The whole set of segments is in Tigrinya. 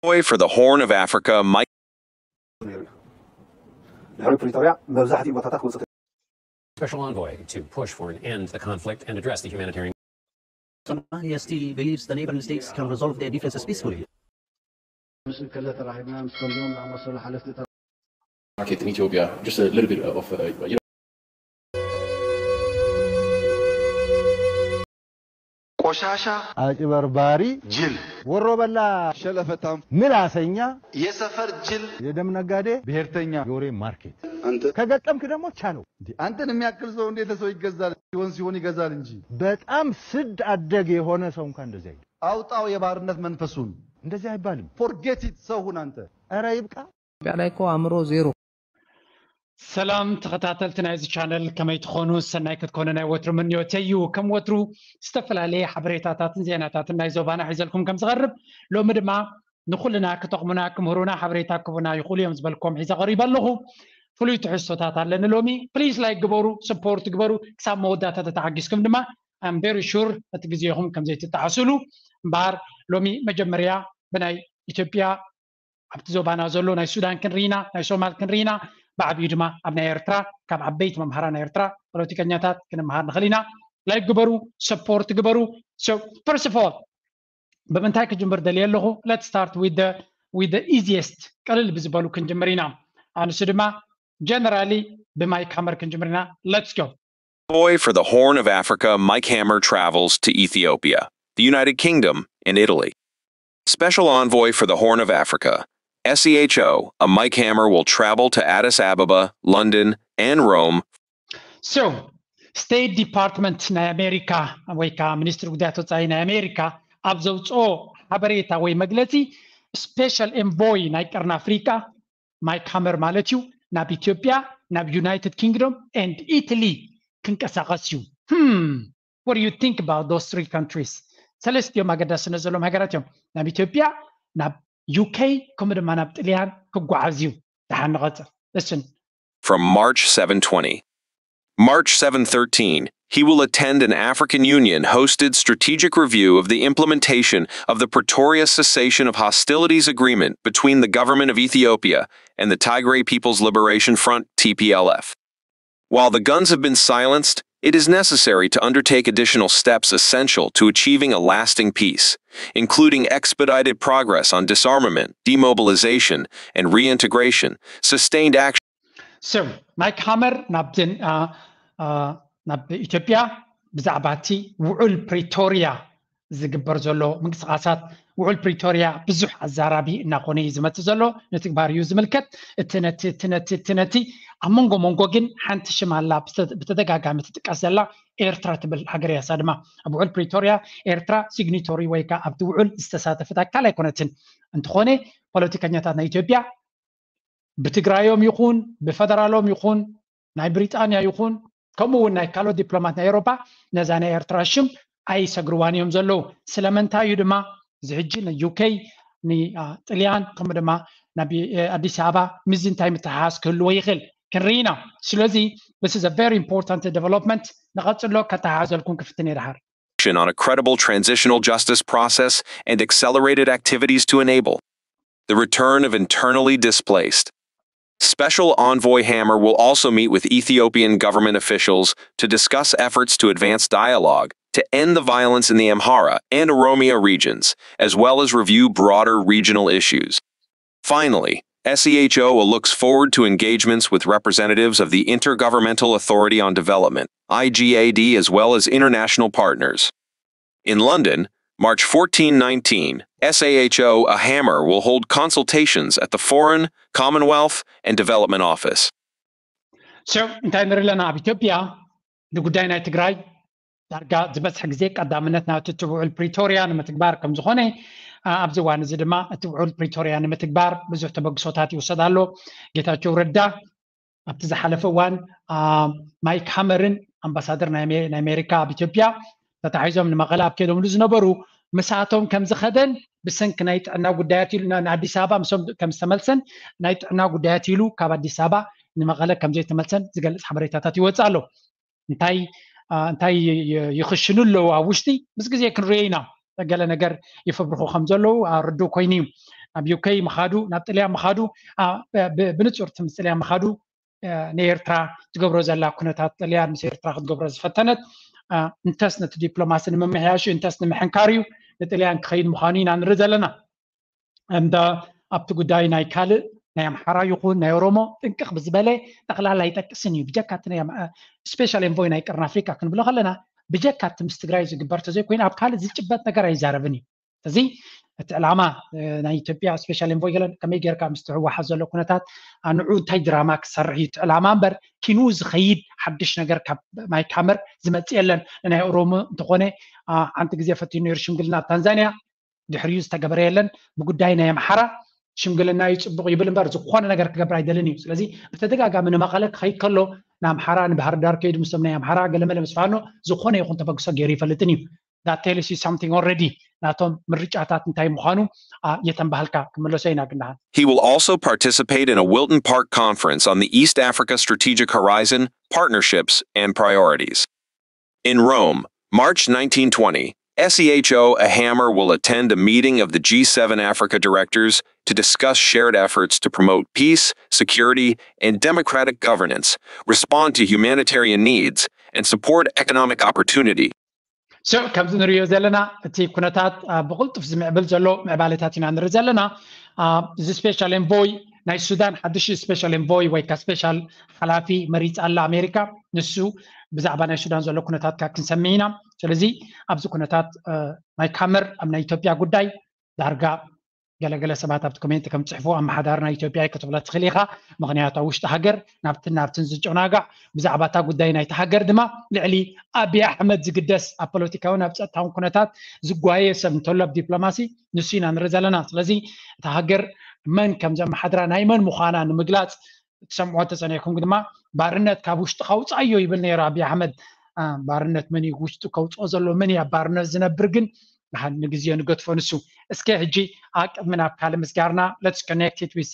Boy for the Horn of Africa, Mike. ድሕሪ ፕሪቶርያ መብዛሕትኡ ቦታታት ክወፅእ Special envoy to push for an end to the conflict and address the humanitarian. Somalia still believes the neighboring states can resolve their differences peacefully. ምስል ክለ ተራኺብና ምስ ከምዚኦም ዝኣመሰሉ ሓለፍቲ market in Ethiopia. Just a little bit of uh, you know. ቆሻሻ አጭበርባሪ ጅል ወሮበላ ሸለፈታም ምላሰኛ የሰፈር ጅል የደም ነጋዴ ብሔርተኛ የወሬ ማርኬት አንተ ከገጠምክ ደግሞ ቻለው። አንተን የሚያክል ሰው እንዴት ሰው ይገዛል? ሲሆን ሲሆን ይገዛል እንጂ። በጣም ስድ አደግ የሆነ ሰው እንኳን እንደዚህ አይልም። አውጣው የባርነት መንፈሱን። እንደዚህ አይባልም። Forget it ሰው ሁን አንተ። ኧረ ይብቃ። ኢትዮጵያ ላይ እኮ አእምሮ ዜሮ። ሰላም ተኸታተልቲ ናይዚ ቻነል ከመይ ትኾኑ? ሰናይ ክትኮኑ ናይ ወትሩ ምንዮተይ እዩ። ከም ወትሩ ዝተፈላለየ ሓበሬታታትን ዜናታትን ናይ ዞባና ሒዘልኩም ከም ዝቐርብ ሎሚ ድማ ንኹልና ክጠቕሙና ክምህሩና ሓበሬታ ክቡና ይኽእሉ እዮም ዝበልኩም ሒዘ ቀሪበ ኣለኹ። ፍሉይ ትሕዝቶታት ኣለኒ ሎሚ። ፕሊስ ላይክ ግበሩ፣ ስፖርት ግበሩ። ክሳብ መወዳእታ ተተሓጊዝኩም ድማ ኣም ቨሪ ሹር እቲ ግዜኹም ከም ዘይትጠሓስሉ እምበኣር ሎሚ መጀመርያ ብናይ ኢትዮጵያ ኣብቲ ዞባና ዘሎ ናይ ሱዳን ክንርኢና ናይ ሶማል ክንርኢና ብዓብዩ ድማ ኣብ ናይ ኤርትራ ካብ ዓበይቲ መምሃራ ናይ ኤርትራ ፖለቲከኛታት ክንምሃር ንኽእል ኢና። ላይክ ግበሩ፣ ሰፖርት ግበሩ። So first of all ብምንታይ ክጅምር ደልየ ኣለኹ? Let's start with the with the easiest ቀልል ብዝበሉ ክንጅምር ኢና። ኣንሱ ድማ ጀነራሊ ብማይክ ሃመር ክንጅምር ኢና። Let's go. Boy for the Horn of Africa, Mike Hammer travels to Ethiopia, the United Kingdom, and Italy. Special envoy for the Horn of Africa, S E H O, a Mike Hammer will travel to Addis Ababa, London, and Rome. So State Department ናይ ኣሜሪካ ወይ ከዓ ሚኒስትሪ ጉዳያት ወፃኢ ናይ ኣሜሪካ ኣብ ዘውፅኦ ሓበሬታ ወይ መግለፂ special envoy ናይ ቀርኒ ኣፍሪቃ ማይክ ሃመር ማለት እዩ ናብ ኢትዮጵያ ናብ United Kingdom and Italy ክንቀሳቐስ እዩ። Hmm, what do you think about those three countries? ሰለስቲኦም ኣገዳስነት ዘለዎም ሃገራት እዮም። ናብ ኢትዮጵያ ናብ ዩኬ ከምኡ ድማ ናብ ጥልያን ክጓዓዝ እዩ። ደሓን ንቐፅል። Listen. From March seven twenty. March seven thirteen, he will attend an African Union hosted strategic review of the implementation of the Pretoria Cessation of Hostilities Agreement between the government of Ethiopia and the Tigray People's Liberation Front, T P L F. While the guns have been silenced, it is necessary to undertake additional steps essential to achieving a lasting peace, including expedited progress on disarmament, demobilization, and reintegration, sustained action. So ማይክ ሃመር ናብ ናብ ኢትዮጵያ ብዛዕባ እቲ ውዑል ፕሪቶሪያ ዝግበር ዘሎ ምንቅስቃሳት ውዑል ፕሪቶሪያ ብዙሕ ኣዛራቢ እናኾነ እዩ ዝመፅእ ዘሎ። ንትግባር እዩ ዝምልከት። እቲ ነቲ እቲ ነቲ እቲ ነቲ ኣብ መንጎ መንጎ ግን ሓንቲ ሽም ኣላ ብተደጋጋሚ ትጥቀስ ዘላ ኤርትራ ትብል ሃገር እያ። እሳ ድማ ኣብ ውዑል ፕሪቶሪያ ኤርትራ ሲግኒቶሪ ወይ ከዓ ኣብቲ ውዑል ዝተሳተፈት ኣካል ኣይኮነትን። እንትኾነ ፖለቲከኛታት ናይ ኢትዮጵያ ብትግራዮም ይኹን ብፈደራሎም ይኹን ናይ ብሪጣንያ ይኹን ከምኡ እውን ናይ ካልኦት ዲፕሎማት ናይ ኤውሮፓ ነዛ ናይ ኤርትራ ሽም ኣይሰግርዋን እዮም ዘለዉ። ስለምንታይ እዩ ድማ እዚ ሕጂ ንዩኬ ንጥልያን ከምኡ ድማ ናብ ኣዲስ ኣበባ ምዚ እንታይ ምትሓሓዝ ክህልዎ ይኽእል ክንርኢ ኢና። ስለዚ this is a very important development። ንቐፅሎ ከተሓሓዘልኩም ክፍትን እየ ድሓር። On a credible transitional justice process and accelerated activities to enable the return of internally displaced. Special Envoy Hammer will also meet with Ethiopian government officials to discuss efforts to advance dialogue to end the violence in the Amhara and Oromia regions, as well as review broader regional issues. Finally, S E H O looks forward to engagements with representatives of the Intergovernmental Authority on Development, I G A D, as well as international partners. In London, March fourteen nineteen, S A H O A Hammer will hold consultations at the Foreign, Commonwealth, and Development Office. So እንታይ ንርኢ ኣለና ኣብ ኢትዮጵያ ንጉዳይ ናይ ትግራይ ዳርጋ ዝበዝሐ ግዜ ቀዳምነት ናብቲ እቲ ውዑል ፕሪቶርያ ንምትግባር ከም ዝኾነ ኣብዚ እዋን እዚ ድማ እቲ ውዑል ፕሪቶርያ ንምትግባር ብዙሕ ተበግሶታት ይውሰድ ኣሎ። ጌታቸው ረዳ ኣብቲ ዝሓለፈ እዋን ማይክ ሃመርን ኣምባሳደር ናይ ኣሜሪካ ኣብ ኢትዮጵያ ተታሒዞም ንመቐለ ኣብ ከይዶምሉ ዝነበሩ ምሳቶም ከም ዝኸደን ብሰንኪ ናይ ጥዕና ጉዳያት ኢሉ ንኣዲስ ኣበባ ምሶም ከም ዝተመልሰን ናይ ጥዕና ጉዳያት ኢሉ ካብ ኣዲስ ኣበባ ንመቐለ ከም ዘይተመልሰን ዝገልፅ ሓበሬታታት ይወፅእ ኣሎ። እንታይ እንታይ ይኽሽኑ ኣለዉ ኣብ ውሽጢ ምስ ግዜ ክንሪኦ ኢና። ገለ ነገር ይፍብርኹ ከም ዘለዉ ርዱእ ኮይኑ እዩ። ናብ ዩኬ ምኻዱ፣ ናብ ጥልያን ምኻዱ፣ ብንፁር እቲ ምስ ጥልያን ምኻዱ ንኤርትራ ትገብሮ ዘላ ኩነታት፣ ጥልያን ምስ ኤርትራ ክትገብሮ ዝፈተነት፣ እንተስ ነቲ ዲፕሎማሲ ንምምሕያሹ እንተስ ንምሕንካር እዩ፣ ንጥልያን ክኸይድ ምዃኑ ኢና ንርኢ ዘለና። እንዳ ኣብቲ ጉዳይ ናይ ካልእ ናይ ኣምሓራ ይኹን ናይ ኦሮሞ ጥንቅቕ ብዝበለ ጠቕላላ ኣይጠቅስን እዩ። ብጀካ እቲ ናይ ስፔሻል ኤንቮይ ናይ ቀርኒ ኣፍሪካ ክንብሎ ከለና፣ ብጀካ እቲ ምስ ትግራይ ዝግበር ተዘይኮይኑ ኣብ ካልእ ዝጭበጥ ነገር ኣይዛረብን እዩ። እዚ እቲ ዕላማ ናይ ኢትዮጵያ ስፔሻል ኤንቮይ ገለን ከመይ ጌርካ ምስ ትሕወሓ ዘሎ ኩነታት፣ ንዑ እንታይ ድራማ ክሰርሕ እዩ እቲ ዕላማ እምበር፣ ኪኑ ዝኸይድ ሓድሽ ነገር ካብ ማይክ ሃመር ዝመጽእ የለን። ንናይ ኦሮሞ እንተኾነ ሓንቲ ግዜ ፈቲኑ ነይሩ ሽምግልና ኣብ ታንዛንያ፣ ድሕሪኡ ዝተገበረ የለን። ብጉዳይ ናይ ኣምሓራ ሽምግልና እዩ ጽቡቕ ይብል እምበር ዝኾነ ነገር ክገብር ኣይደልን እዩ። ስለዚ ብተደጋጋሚ ንመቐለ ክኸይድ ከሎ ንኣምሓራ ንባህር ዳር ከይዱ ምስቶም ናይ ኣምሓራ ገለመለ ምስ ፋኖ ዝኾነ ይኹን ተበግሶ ገይሩ ይፈልጥን እዩ። That tells you something already። ናቶም ምርጫታት እንታይ ምዃኑ የተንባህልካ ክምለሶ ኢና ግናሃን። He will also participate in a Wilton Park conference on the East Africa Strategic Horizon, Partnerships, and Priorities. In Rome, March nineteen twenty, S E H O Ahammer will attend a meeting of the G seven Africa directors to discuss shared efforts to promote peace, security, and democratic governance, respond to humanitarian needs, and support economic opportunity. So ከምዚ ንሪኦ ዘለና እቲ ኩነታት ብቕልጡፍ ዝምዕብል ዘሎ ምዕባለታት ኢና ንርኢ ዘለና። እዚ ስፔሻል ኤንቮይ ናይ ሱዳን ሓድሽ ስፔሻል ኤንቮይ ወይ ከዓ ስፔሻል ሓላፊ መሪፃ ኣላ ኣሜሪካ። ንሱ ብዛዕባ ናይ ሱዳን ዘሎ ኩነታት ካ ክንሰምዕ ኢና። ስለዚ ኣብዚ ኩነታት ማይክ ሃመር ኣብ ናይ ኢትዮጵያ ጉዳይ ዳርጋ ገለገለ ሰባት ኣብቲ ኮሜንት ከም ትጽሕፉ ኣመሓዳሪ ናይ ኢትዮጵያ እዩ ክትብሎ ትኽእል ኢኻ። ምኽንያቱ ኣብ ውሽጢ ሃገር ናብትን ናብትን ዝጨናጋዕ፣ ብዛዕባ እታ ጉዳይ ናይቲ ሃገር ድማ ልዕሊ ኣብይ ኣሕመድ ዝግደስ፣ ኣብ ፖለቲካውን ኣብ ጸጥታውን ኩነታት ዝጓየ ሰብ እንተሎ ኣብ ዲፕሎማሲ ንሱ ኢና ንርኢ ዘለና። ስለዚ እታ ሃገር መን ከም ዘመሓድራ ናይ መን ምዃና ንምግላጽ ትሰምዖ እንተጸኒሕኩም ድማ ባርነት ካብ ውሽጥኻ ውጻዮ ይብል ነይሩ ኣብይ ኣሕመድ። ባርነት መን እዩ ውሽጡ ከውጽኦ ዘሎ፣ መን እዩ ኣብ ባርነት ዝነብር ግን ንግዜኡ ንገድፎ ንሱ። እስከ ሕጂ ኣብ ቅድሚ ናብ ካልእ ምስጋርና let's connect it with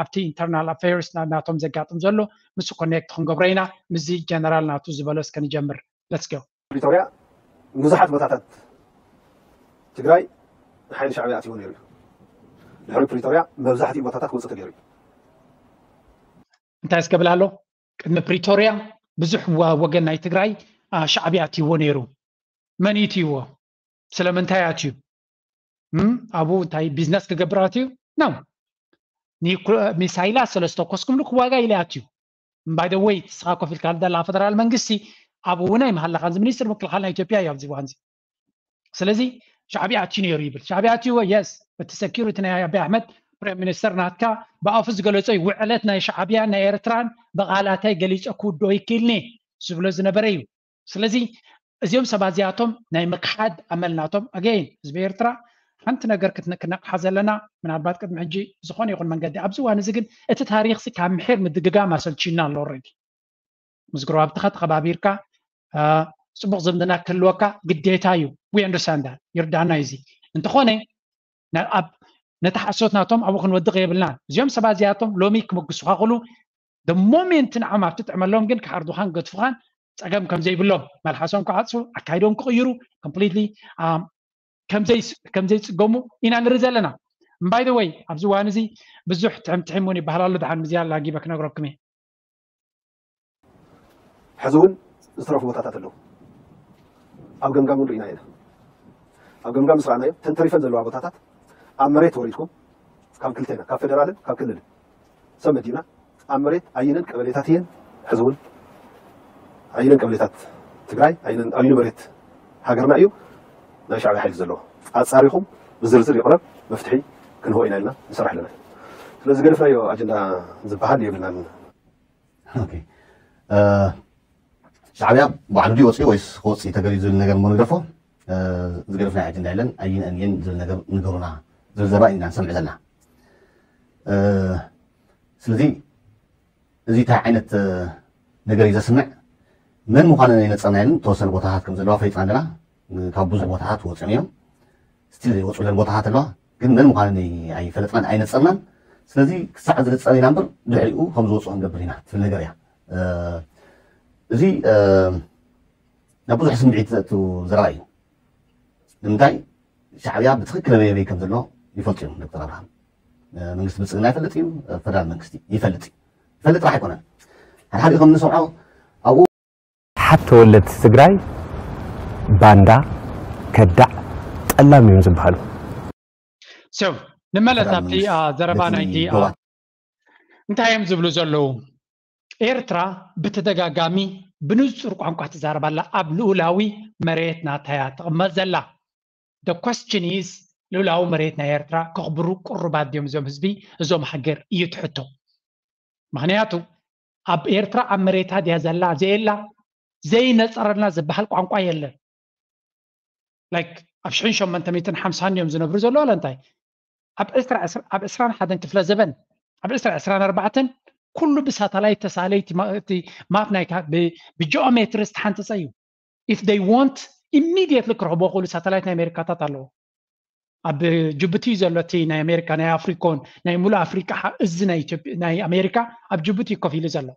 ኣብቲ internal affairs ናቶም ዘጋጥም ዘሎ ምስ ኮኔክት ክንገብሮ ኢና። ምስዚ ጀነራል ናቱ ዝበሎ እስከ ንጀምር። Let's go። ፕሪቶርያ ብዙሓት ቦታታት ትግራይ ሓይሊ ሻዕብያ ኣትይዎ ነይሩ እዩ። ድሕሪ ፕሪቶርያ መብዛሕትኡ ቦታታት ክወፅእ ተገይሩ እዩ። እንታይ እስከብል ኣሎ? ቅድሚ ፕሪቶርያ ብዙሕ ወገን ናይ ትግራይ ሻዕብያ ኣትይዎ ነይሩ። መን እዩ ትይዎ? ስለምንታይ ኣትዩ? ኣብኡ እንታይ ቢዝነስ ክገብር ኣትዩ? ነው። ሚሳይላት ስለዝተኮስኩምሉ ክዋጋ ኢለ ኣትዩ። ባይ ወይ ንስኻ ኮፍ ኢልካ ደላ ፈደራል መንግስቲ ኣብኡ እውን ኣይመሃለኻን። እዚ ሚኒስትር ምክልኻል ናይ ኢትዮጵያ እዩ ኣብዚ እዋን እዚ። ስለዚ ሻዕብያ ኣትዩ ነይሩ ይብል። ሻዕብያ ኣትይዎ? የስ። እቲ ሴኪሪቲ ናይ ኣብይ ኣሕመድ ፕራይም ሚኒስተር ናትካ ብኣፉ ዝገለጾ እዩ። ውዕለት ናይ ሻዕብያን ናይ ኤርትራን ብቓላታይ ገሊጸ ክውድኦ ይክእልኒ ዝብሎ ዝነበረ እዩ። ስለዚ እዚኦም ሰባት እዚኣቶም ናይ ምክሓድ ኣመል ናቶም ኣገይን ህዝቢ ኤርትራ ሓንቲ ነገር ክነቕሓ ዘለና ምናልባት ቅድሚ ሕጂ ዝኾነ ይኹን መንገዲ ኣብዚ እዋን እዚ ግን እቲ ታሪክ ካብ ምሒር ምድግጋም ኣሰልችና ኣሎ። ኦልሬዲ ምስ ጎረባብትኻ ተኸባቢርካ ፅቡቕ ዝምድና ክህልወካ ግዴታ እዩ። We understand that። ይርዳና እዚ እንተኾነ ኣብ ነቲ ሓሶት ናቶም ኣብኡ ክንወድቕ የብልናን። እዚኦም ሰባት እዚኣቶም ሎሚ ክምግሱኻ ክሉ the moment ንዓም ኣብቲ ጥዕመሎም ግን ክሓርዱኻን ክገድፉኻን ፀገም ከም ዘይብሎም መልሓሶም ክዓፅፉ ኣካይዶም ክቕይሩ completely ከም ዘይፅገሙ ኢና ንርኢ ዘለና። By the way ኣብዚ እዋን እዚ ብዙሕ ትሕምትሒም እውን ይበሃል ኣሎ። ድሓን ምዝያ ላጊበ ክነግረኩም እየ። ሕዚ እውን ዝተረፉ ቦታታት ኣለዉ። ኣብ ገምጋም እውን ርኢና ኢና። ኣብ ገምጋም ምስ ረኣናዮ እተን ተሪፈን ዘለዋ ቦታታት ኣብ መሬት ወሪድኩም ካብ ክልቴና ካብ ፌደራልን ካብ ክልልን ሰብ መዲብና ኣብ መሬት ኣይነን ቀበሌታት እየን ሕዚ እውን ኣይነን ቀበሌታት ትግራይ ኣይነን ኣዩኒ መሬት ሃገርና እዩ ናይ ሻዕብያ ሓይሊ ዘለዎ ኣፃሪኹም ብዝርዝር ይቕረብ መፍትሒ ክንህቦ ኢና ኢልና ንሰርሕ ኣለና። ስለዚ ገደፍናዮ ኣጀንዳ ዝበሃል የብልናን። ኦኬ ሻዕብያ ባዕሉ ድዩ ወፂኡ ወይስ ክወፅእ ተገሊዩ ዝብል ነገር እሞ ንግደፎ። ዝገደፍናዮ ኣጀንዳ የለን ኣይነን እየን ዝብል ነገር ንገሩና ዝብል ዘረባ ኢና ንሰምዕ ዘለና። ስለዚ እዚ እንታይ ዓይነት ነገር እዩ ዘስምዕ? መን ምዃነን ኣይነፀርናየንን። ተወሰነ ቦታታት ከም ዘለዋ ፈሊጥና ኣለና። ካብ ብዙሕ ቦታታት ወፂኦም እዮም። ስቲል ዘይወፁለን ቦታታት ኣለዋ። ግን መን ምዃነን ኣይፈለጥናን ኣይነፀርናን። ስለዚ ክሳዕ ዝንፀር ኢና እምበር ድሕሪኡ ከም ዝወፁ ክንገብር ኢና ትብል ነገር እያ። እዚ ናብ ብዙሕ ስምዒት ዘእቱ ዘረባ እዩ። ንምንታይ ሻዕብያ ብትኽክል ኣበይ ኣበይ ከም ዘሎ ይፈልጡ እዮም ዶክተር ኣብርሃም። መንግስቲ ብልፅግና ይፈልጥ እዩ፣ ፌደራል መንግስቲ ይፈልጥ እዩ። ይፈልጥ ጥራሕ ኣይኮነን፣ ሓደ ሓደ ከም ንሰምዖ ኣብኡ ሓት ተወለድቲ ትግራይ ባንዳ፣ ከዳዕ፣ ጠላም እዮም ዝበሃሉ። So ንመለስ ናብቲ ዘረባ ናይቲ እንታይ እዮም ዝብሉ ዘለዉ? ኤርትራ ብተደጋጋሚ ብንጹር ቋንቋ ትዛረብ ኣላ። ኣብ ልኡላዊ መሬት ናታያ ትቕመጥ ዘላ። The question is ልኡላዊ መሬት ናይ ኤርትራ ከኽብሩ ቅሩባት ድዮም እዞም ህዝቢ እዞም ሃገር እዩ ትሕቶ። ምኽንያቱ ኣብ ኤርትራ ኣብ መሬታ ድያ ዘላ ዘየላ ዘይነጸረልና ዝበሃል ቋንቋ የለን። ላይክ ኣብ ሽሕን ሸሞንተ ሚእትን ሓምሳን እዮም ዝነብሩ ዘለዉ ኣለ እንታይ ኣብ ዕስራ ኣብ ዕስራን ሓደን ክፍለ ዘበን ኣብ ዕስራ ዕስራን ኣርባዕተን ኩሉ ብሳተላይት ተሳለይቲ እቲ ማፕ ናይ ብጂኦሜትሪ ዝተሓንፀፀ እዩ። If they want immediately ክረኽቦ ክእሉ ሳተላይት ናይ ኣሜሪካታት ኣለዎ። ኣብ ጅቡቲ ዘሎ እቲ ናይ ኣሜሪካ ናይ ኣፍሪኮን ናይ ሙሉእ ኣፍሪቃ እዚ ናይ ኣሜሪካ ኣብ ጅቡቲ ኮፍ ኢሉ ዘሎ።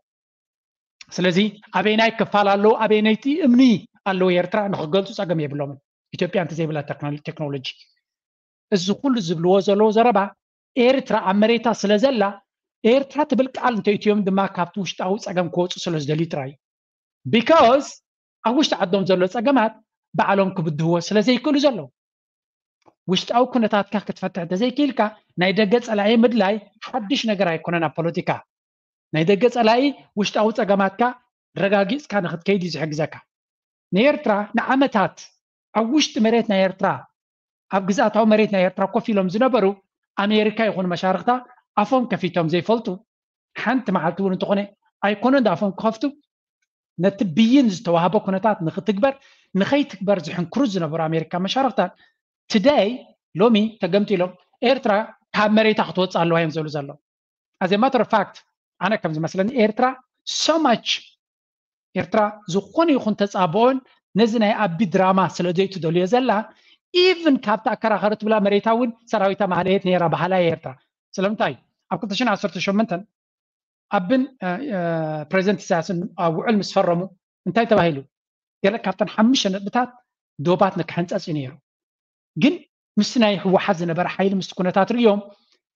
ስለዚ ኣበይናይ ክፋል ኣለዉ ኣበይነይቲ እምኒ ኣለዉ ኤርትራ ንክገልፁ ፀገም የብሎምን። ኢትዮጵያ እንተዘይብላ ቴክኖሎጂ እዚ ኩሉ ዝብልዎ ዘለዉ ዘረባ ኤርትራ ኣብ መሬታ ስለ ዘላ ኤርትራ ትብል ቃል እንተእትዮም ድማ ካብቲ ውሽጣዊ ፀገም ክወፁ ስለ ዝደልዩ ጥራይ። Because ኣብ ውሽጢ ዓዶም ዘሎ ፀገማት ባዕሎም ክብድህዎ ስለ ዘይክእሉ ዘለዉ ውሽጣዊ ኩነታትካ ክትፈትሕ እንተዘይክኢልካ ናይ ደገ ፀላኢ ምድላይ ሓድሽ ነገር ኣይኮነን ኣብ ፖለቲካ። ናይ ደገ ፀላኢ ውሽጣዊ ፀገማትካ ረጋጊፅካ ንክትከይድ እዩ ዝሕግዘካ። ንኤርትራ ንዓመታት ኣብ ውሽጢ መሬት ናይ ኤርትራ ኣብ ግዝኣታዊ መሬት ናይ ኤርትራ ኮፍ ኢሎም ዝነበሩ ኣሜሪካ ይኹን መሻርክታ ኣፎም ከፊቶም ዘይፈልጡ ሓንቲ መዓልቲ እውን እንተኾነ ኣይኮነን ዳኣፎም ክኸፍቱ ነቲ ብይን ዝተዋህበ ኩነታት ንክትግበር ንኸይትግበር ዝሕንክሩ ዝነበሩ ኣሜሪካ መሻርክታት ትደይ ሎሚ ተገምጢሎም ኤርትራ ካብ መሬታ ክትወፅእ ኣለዋ እዮም ዝብሉ ዘለዉ። As a matter of fact ኣነ ከም ዝመስለኒ ኤርትራ so much ኤርትራ ዝኾነ ይኹን ተፃብኦን ነዚ ናይ ኣቢ ድራማ ስለ ዘይትደልዮ ዘላ even ካብቲ ኣከራኸሪ ትብላ መሬታ እውን ሰራዊታ ማለየት ነይራ በሃላ እያ ኤርትራ። ስለምንታይ ኣብ ክልተ ሽሕን ዓሰርተ ሸሞንተን ኣብን ፕሬዚደንት ኢሳያስን ውዕል ምስ ፈረሙ እንታይ ተባሂሉ? ገለ ካብተን ሓሙሽተ ነጥብታት ዶባት ንክሕንፀፅ እዩ ነይሩ። ግን ምስቲ ናይ ህወሓት ዝነበረ ሓይሊ ምስቲ ኩነታት ርእዮም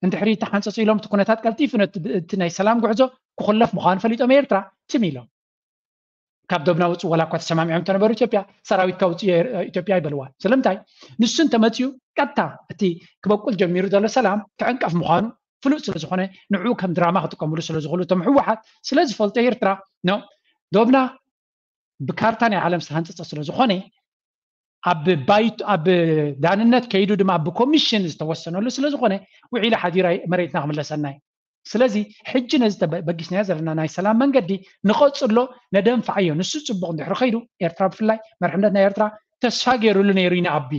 እንድሕሪ ተሓንፀፁ ኢሎም እቲ ኩነታት ቀልጢፉ ነቲ ናይ ሰላም ጉዕዞ ክኹለፍ ምዃኑ ፈሊጦም ኤርትራ ትም ኢሎም ካብ ዶብና ውፅእ ወላ እኳ ተሰማሚዖም እንተነበሩ ኢትዮጵያ ሰራዊትካ ውፅእ ኢትዮጵያ ኣይበልዋን። ስለምንታይ ንሱ እንተመፅኡ ቀጥታ እቲ ክበቁል ጀሚሩ ዘሎ ሰላም ክዕንቀፍ ምዃኑ ፍሉጥ ስለ ዝኾነ ንዕኡ ከም ድራማ ክጥቀምሉ ስለ ዝኽእሉ እቶም ህወሓት ስለ ዝፈልጦ ኤርትራ ኖ ዶብና ብካርታ ናይ ዓለም ዝተሃንፀፀ ስለ ዝኾነ ኣብ ባይቶ ኣብ ዳንነት ከይዱ ድማ ብኮሚሽን ዝተወሰነሉ ስለ ዝኾነ ውዒሉ ሓዲሩ መሬትና ክምለሰና እዩ። ስለዚ ሕጂ ነዚ ተበጊስናዮ ዘለና ናይ ሰላም መንገዲ ንቐፅሎ ነደንፍዓዮ። ንሱ ፅቡቕ እንድሕሪ ከይዱ ኤርትራ ብፍላይ መርሕነት ናይ ኤርትራ ተስፋ ገይሩሉ ነይሩ እዩ ንኣቢ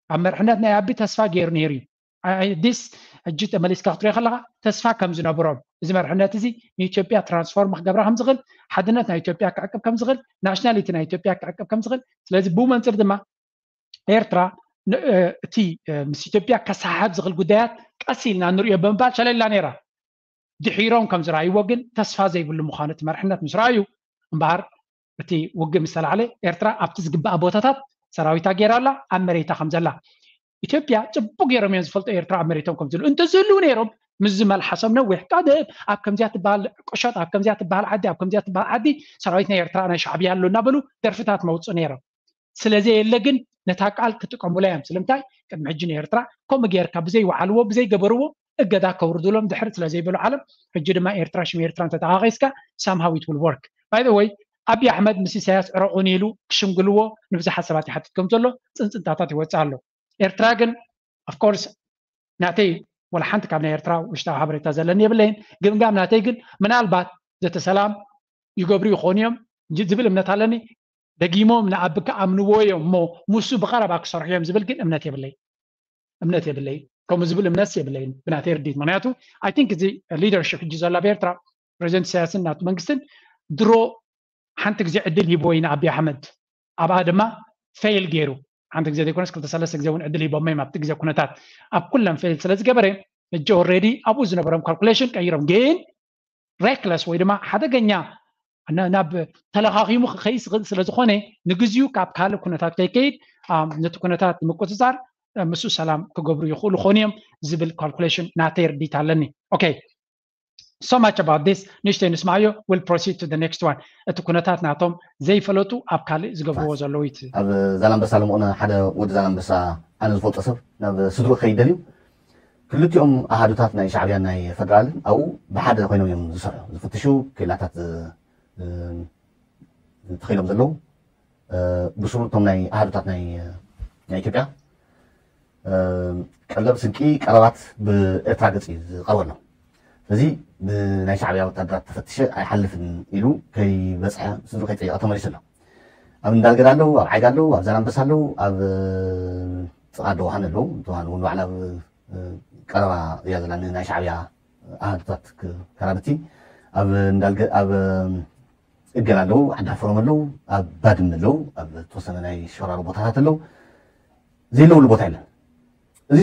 ኣብ መርሕነት ናይ ኣቢ ተስፋ ገይሩ ነይሩ እዩ። ዲስ ሕጂ ተመሊስካ ክትሪኦ ከለካ ተስፋ ከም ዝነብሮም እዚ መርሕነት እዚ ንኢትዮጵያ ትራንስፎርም ክገብራ ከም ዝኽእል ሓድነት ናይ ኢትዮጵያ ክዕቅብ ከም ዝኽእል ናሽናሊቲ ናይ ኢትዮጵያ ክዕቅብ ከም ዝኽእል ስለዚ ብኡ መንፅር ድማ ኤርትራ እቲ ምስ ኢትዮጵያ ከሰሓሕብ ዝኽእል ጉዳያት ቀስ ኢልና ንሪኦ ብምባል ሸለላ ነይራ። ድሒሮም ከም ዝረኣይዎ ግን ተስፋ ዘይብሉ ምዃኑ እቲ መርሕነት ምስ ረኣዩ እምበኣር እቲ ውግእ ምስ ተላዕለ ኤርትራ ኣብቲ ዝግባኣ ቦታታት ሰራዊታ ገይራ ኣላ ኣብ መሬታ ከም ዘላ ኢትዮጵያ ፅቡቅ ገይሮም እዮም ዝፈልጡ ኤርትራ ኣብ መሬቶም ከም ዝህልው እንተዝህልው ነይሮም ምስዚ መልሓሶም ነዊሕ ቀደም ኣብ ከምዚኣ ትበሃል ቁሸት ኣብ ከምዚኣ ትበሃል ዓዲ ኣብ ከምዚኣ ትበሃል ዓዲ ሰራዊት ናይ ኤርትራ ናይ ሻዕብያ ኣሎ እናበሉ ደርፍታት መውፅኡ ነይሮም ስለዘየለ ግን ነታ ቃል ክጥቀሙላ እዮም ስለምንታይ ቅድሚ ሕጂ ንኤርትራ ከምኡ ገይርካ ብዘይወዓልዎ ብዘይገበርዎ እገዳ ከውርዱሎም ድሕር ስለዘይበሉ ዓለም ሕጂ ድማ ኤርትራ ሽም ኤርትራ እንተተቃቂስካ somehow it will work by the way ኣብይ ኣሕመድ ምስ ኢሳያስ ዕረቁኒ ኢሉ ክሽምግልዎ ንብዙሓት ሰባት ይሓትት ከም ዘሎ ፅንፅንታታት ይወፅእ ኣሎ ኤርትራ ግን of course ናተይ ወላ ሓንቲ ካብ ናይ ኤርትራ ውሽጣዊ ሓበሬታ ዘለኒ የብለይን ግምጋም ናተይ ግን ምናልባት ዘተ ሰላም ይገብሩ ይኾኑ እዮም ዝብል እምነት ኣለኒ ደጊሞም ንኣቢ ክኣምንዎ እዮም እሞ ሙሱ ብቐረባ ክሰርሑ እዮም ዝብል ግን እምነት የብለይ እምነት የብለይ ከምኡ ዝብል እምነት የብለይን ብናተይ ርዲት ምክንያቱ I think እዚ leadership ሕጂ ዘሎ ኣብ ኤርትራ ፕሬዚደንት ኢሳያስን ናቱ መንግስትን ድሮ ሓንቲ ግዜ ዕድል ሂብዎ ኢና ኣቢ ኣሕመድ ኣብኣ ድማ fail ገይሩ ሓንቲ ግዜ ዘይኮነስ ክልተ ሰለስተ ግዜ እውን ዕድል ሂቦም እዮም ኣብቲ ግዜ ኩነታት ኣብ ኩለን fail ስለ ዝገበረ ሕጂ already ኣብኡ ዝነበሮም calculation ቀይሮም ግን reckless ወይ ድማ ሓደገኛ ናብ ተለኻኺሙ ክኸይድ ዝኽእል ስለ ዝኾነ ንግዚኡ ካብ ካልእ ኩነታት ከይከይድ ነቲ ኩነታት ንምቁፅፃር ምስ ሰላም ክገብሩ ይኽእሉ ኾኑ እዮም ዝብል calculation ናተይ ርዲት ኣለኒ። Okay, so much about this. ንእሽተይ ንስማዮ። We'll proceed to the next one. እቲ ኩነታት ናቶም ዘይፈለጡ ኣብ ካልእ ዝገብርዎ ዘለዉ እዩ። ኣብ ዛላምበሳ ለምኦነ ሓደ ወዲ ዛላምበሳ ኣነ ዝፈልጦ ሰብ ናብ ስድሩ ክኸይድ ደልዩ። ክልቲኦም ኣሃዱታት ናይ ሻዕብያን ናይ ፈደራልን ኣብኡ ብሓደ ኮይኖም እዮም ዝሰርሑ፣ ዝፍትሹ፣ ኬላታት ተኸይሎም ዘለዉ። ብስሩ እቶም ናይ ኣሃዱታት ናይ ኢትዮጵያ ቀለብ፣ ስንቂ፣ ቀረባት ብኤርትራ ገፅ እዩ ዝቐርበሎም። ስለዚ ብናይ ሻዕብያ ወታደራት ተፈትሸ ኣይሓልፍን ኢሉ ከይበፅሐ ስድሩ ከይፀየቐ ተመሊሱ ኣሎ። ኣብ እንዳልገዳ ኣለዉ፣ ኣብ ዓይጋ ኣለዉ፣ ኣብ ዛላምበሳ ኣለዉ፣ ኣብ ጥቓ ደውሃን ኣለዉ። ደውሃን እውን ባዕላ ኣብ ቀረባ እያ ዘላ፣ ናይ ሻዕብያ ኣሃዱታት ከራብቲ ኣብ እንዳልገ ኣብ እገል ኣለዉ፣ ዓዲ ሓፈሮም ኣለዉ፣ ኣብ ባድመ ኣለዉ፣ ኣብ ተወሰነ ናይ ሸራሮ ቦታታት ኣለዉ። ዘይለውሉ ቦታ የለን። እዚ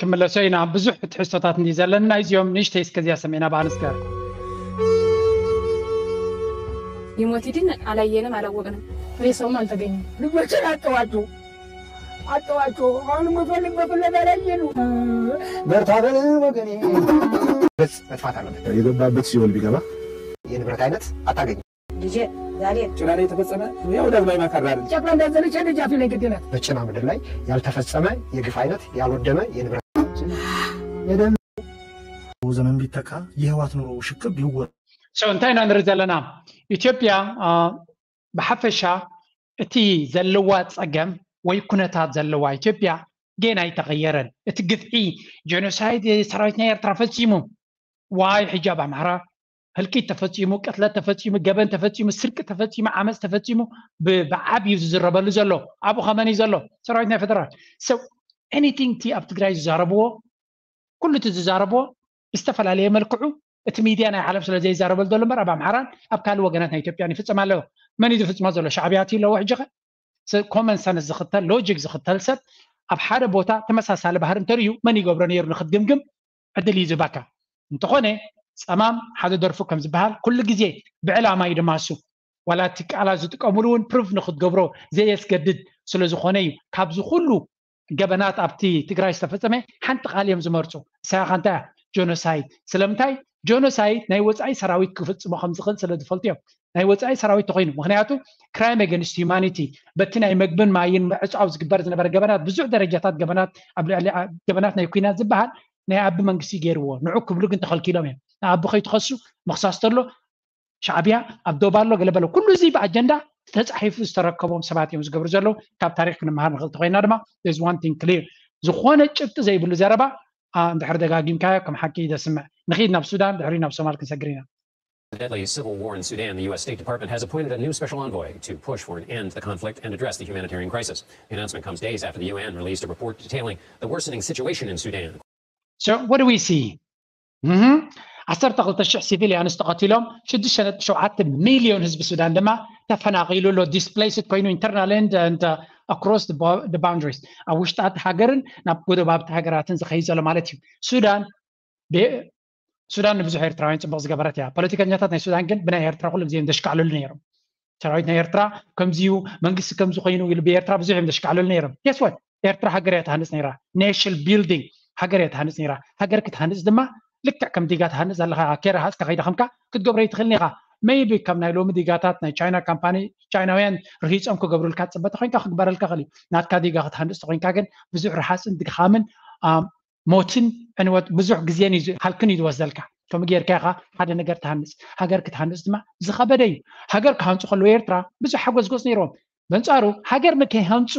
ክምለሶ ኢና። ብዙሕ ትሕዝቶታት እንዲ ዘለና፣ ናይዚኦም ንእሽተይ እስከዚያ ሰሚዕና ብኣንስከር። ይሞት ይድን አላየንም፣ አላወቅንም። ሬሳውም አልተገኘም። ልጆችን አጠዋቸው አጠዋቸው። አሁን የምፈልግ በፍለጋ ላይ የሉ። በርታ በል ወገኔ። መጥፋት አለበት። የገባበት ሲኦል ቢገባ የንብረት አይነት አታገኝ። ልጄ ዛሬ ጭና ላይ የተፈጸመ ያው ዳግማዊ ማካራ አይደል? ጨቅላ እንዳዘለች ደጃፊ ላይ ገደላት። በጭና ምድር ላይ ያልተፈጸመ የግፍ አይነት፣ ያልወደመ የንብረት ዘመን ቢተካ የህዋት ኑሮ ሽቅብ ይወ So እንታይ ኢና ንርኢ ዘለና? ኢትዮጵያ ብሓፈሻ እቲ ዘለዋ ፀገም ወይ ኩነታት ዘለዋ ኢትዮጵያ ገና ኣይተቐየረን። እቲ ግፍዒ፣ ጀኖሳይድ ሰራዊት ናይ ኤርትራ ፈፂሙ፣ ዋይ ሕጂ ኣብ ኣምሓራ ህልቂት ተፈፂሙ፣ ቅትለት ተፈፂሙ፣ ገበን ተፈፂሙ፣ ስርቂ ተፈፂሙ፣ ዓመፅ ተፈፂሙ ብዓብዩ ዝዝረበሉ ዘሎ ኣብኡ ከመን እዩ ዘሎ? ሰራዊት ናይ ፌደራል። So anything እቲ ኣብ ትግራይ ዝዛረብዎ ኩሉ እቲ ዝዛረቦ ብዝተፈላለየ መልክዑ እቲ ሚድያ ናይ ዓለም ስለ ዘይዛረበሉ ዘሎ እምበር ኣብ ኣምሓራን ኣብ ካልእ ወገናት ናይ ኢትዮጵያን ይፍፀም ኣለዎ። መን እዩ ዝፍፅሞ ዘሎ? ሻዕብያ እቲ ኣለዎ። ሕጂ ኸ ኮመን ሰንስ ዝኽተል ሎጂክ ዝኽተል ሰብ ኣብ ሓደ ቦታ ተመሳሳሊ ባህሪ እንተርእዩ መን ይገብሮ ነይሩ ንክትግምግም ዕድል እዩ ዝህበካ። እንተኾነ ፀማም ሓደ ደርፉ ከም ዝበሃል ኩሉ ግዜ ብዕላማ እዩ ድማ እሱ ዋላ እቲ ቃላት ዝጥቀምሉ እውን ፕሩፍ ንክትገብሮ ዘየስገድድ ስለዝኾነ እዩ። ካብዚ ኩሉ ገበናት ኣብቲ ትግራይ ዝተፈፀመ ሓንቲ ቃል እዮም ዝመርፁ። እሳያ ከ እንታይ እያ? ጆኖሳይድ። ስለምንታይ? ጆኖሳይድ ናይ ወፃኢ ሰራዊት ክፍፅሞ ከም ዝኽእል ስለ ዝፈልጡ እዮም። ናይ ወፃኢ ሰራዊት ተኮይኑ ምክንያቱ ክራይም ኤገንስት ሂማኒቲ በቲ ናይ መግብን ማይን ምዕፃው ዝግበር ዝነበረ ገበናት ብዙሕ ደረጃታት ገበናት ኣብ ልዕሊ ገበናት ናይ ኩናት ዝበሃል ናይ ኣቢ መንግስቲ ገይርዎ ንዑ ክብሉ ግን ተኸልኪሎም እዮም። ንኣቢ ከይትኸሱ ምኽሳስ ተሎ ሻዕብያ ኣብ ዶብ ኣሎ ገለ በለ ኩሉ እዚ ብኣጀንዳ ተፃሒፉ ዝተረከቦም ሰባት እዮም ዝገብሩ ዘለዉ። ካብ ታሪክ ክንመሃር ንኽእል ተኮይና ድማ there's one thing clear ዝኾነ ጭብጢ ዘይብሉ ዘረባ እንድሕር ደጋጊምካዮ ከም ሓቂ ደስምዕ። ንኺድ ናብ ሱዳን ድሕሪ ናብ ሶማል ክንሰግር ኢና። The deadly civil war in Sudan, the U S State Department has appointed a new special envoy to push for an end to the conflict and address the humanitarian crisis. The announcement comes days after the U N released a report detailing the worsening situation in Sudan. So what do we see? ዓሰርተ ክልተ ሽሕ ሲቪልያንስ ተቐቲሎም፣ ሽዱሽተ ነጥቢ ሸውዓተ ሚልዮን ህዝቢ ሱዳን ድማ ተፈናቒሉ ኣሎ፣ displaced ኮይኑ internal and across the boundaries ኣብ ውሽጣት ሃገርን ናብ ጎደባብቲ ሃገራትን ዝኸይድ ዘሎ ማለት እዩ። ሱዳን ሱዳን ንብዙሕ ኤርትራውያን ፅቡቕ ዝገበረት እያ። ፖለቲከኛታት ናይ ሱዳን ግን ብናይ ኤርትራ ኩሉ ግዜ እዮም ዘሽካዕልሉ ነይሮም። ሰራዊት ናይ ኤርትራ ከምዚዩ መንግስቲ ከምዚ ኮይኑ ኢሉ ብኤርትራ ብዙሕ እዮም ዘሽካዕልሉ ነይሮም። Guess what? ኤርትራ ሃገር እያ ትሃንፅ ነይራ። Nation building ሃገር እያ ትሃንፅ ነይራ። ሃገር ክትሃንፅ ድማ ልክዕ ከም ዲጋ ትሃንፅ ዘለካ ኬራ ሃፅካ ከይደኸምካ ክትገብሮ ይትኽእል ኢኻ። maybe ካብ ናይ ሎሚ ዲጋታት ናይ ቻይና ካምፓኒ ቻይናውያን ርሂፆም ክገብሩልካ ትፅበ ተኮይንካ ክግበረልካ ክእል እዩ። ናትካ ዲጋ ክትሃንፅ ተኮይንካ ግን ብዙሕ ረሃፅን ድኻምን ሞትን ዕንወት ብዙሕ ግዜን እዩ ሃልክን እዩ ዝወስደልካ። ከምኡ ጌርካ ኢኻ ሓደ ነገር ትሃንፅ። ሃገር ክትሃንፅ ድማ ዝኸበደ እዩ። ሃገር ክሃንፁ ከለዉ ኤርትራ ብዙሕ ሓጎስ ጎስ ነይርዎም። በንጻሩ ሃገር ንከይሃንፁ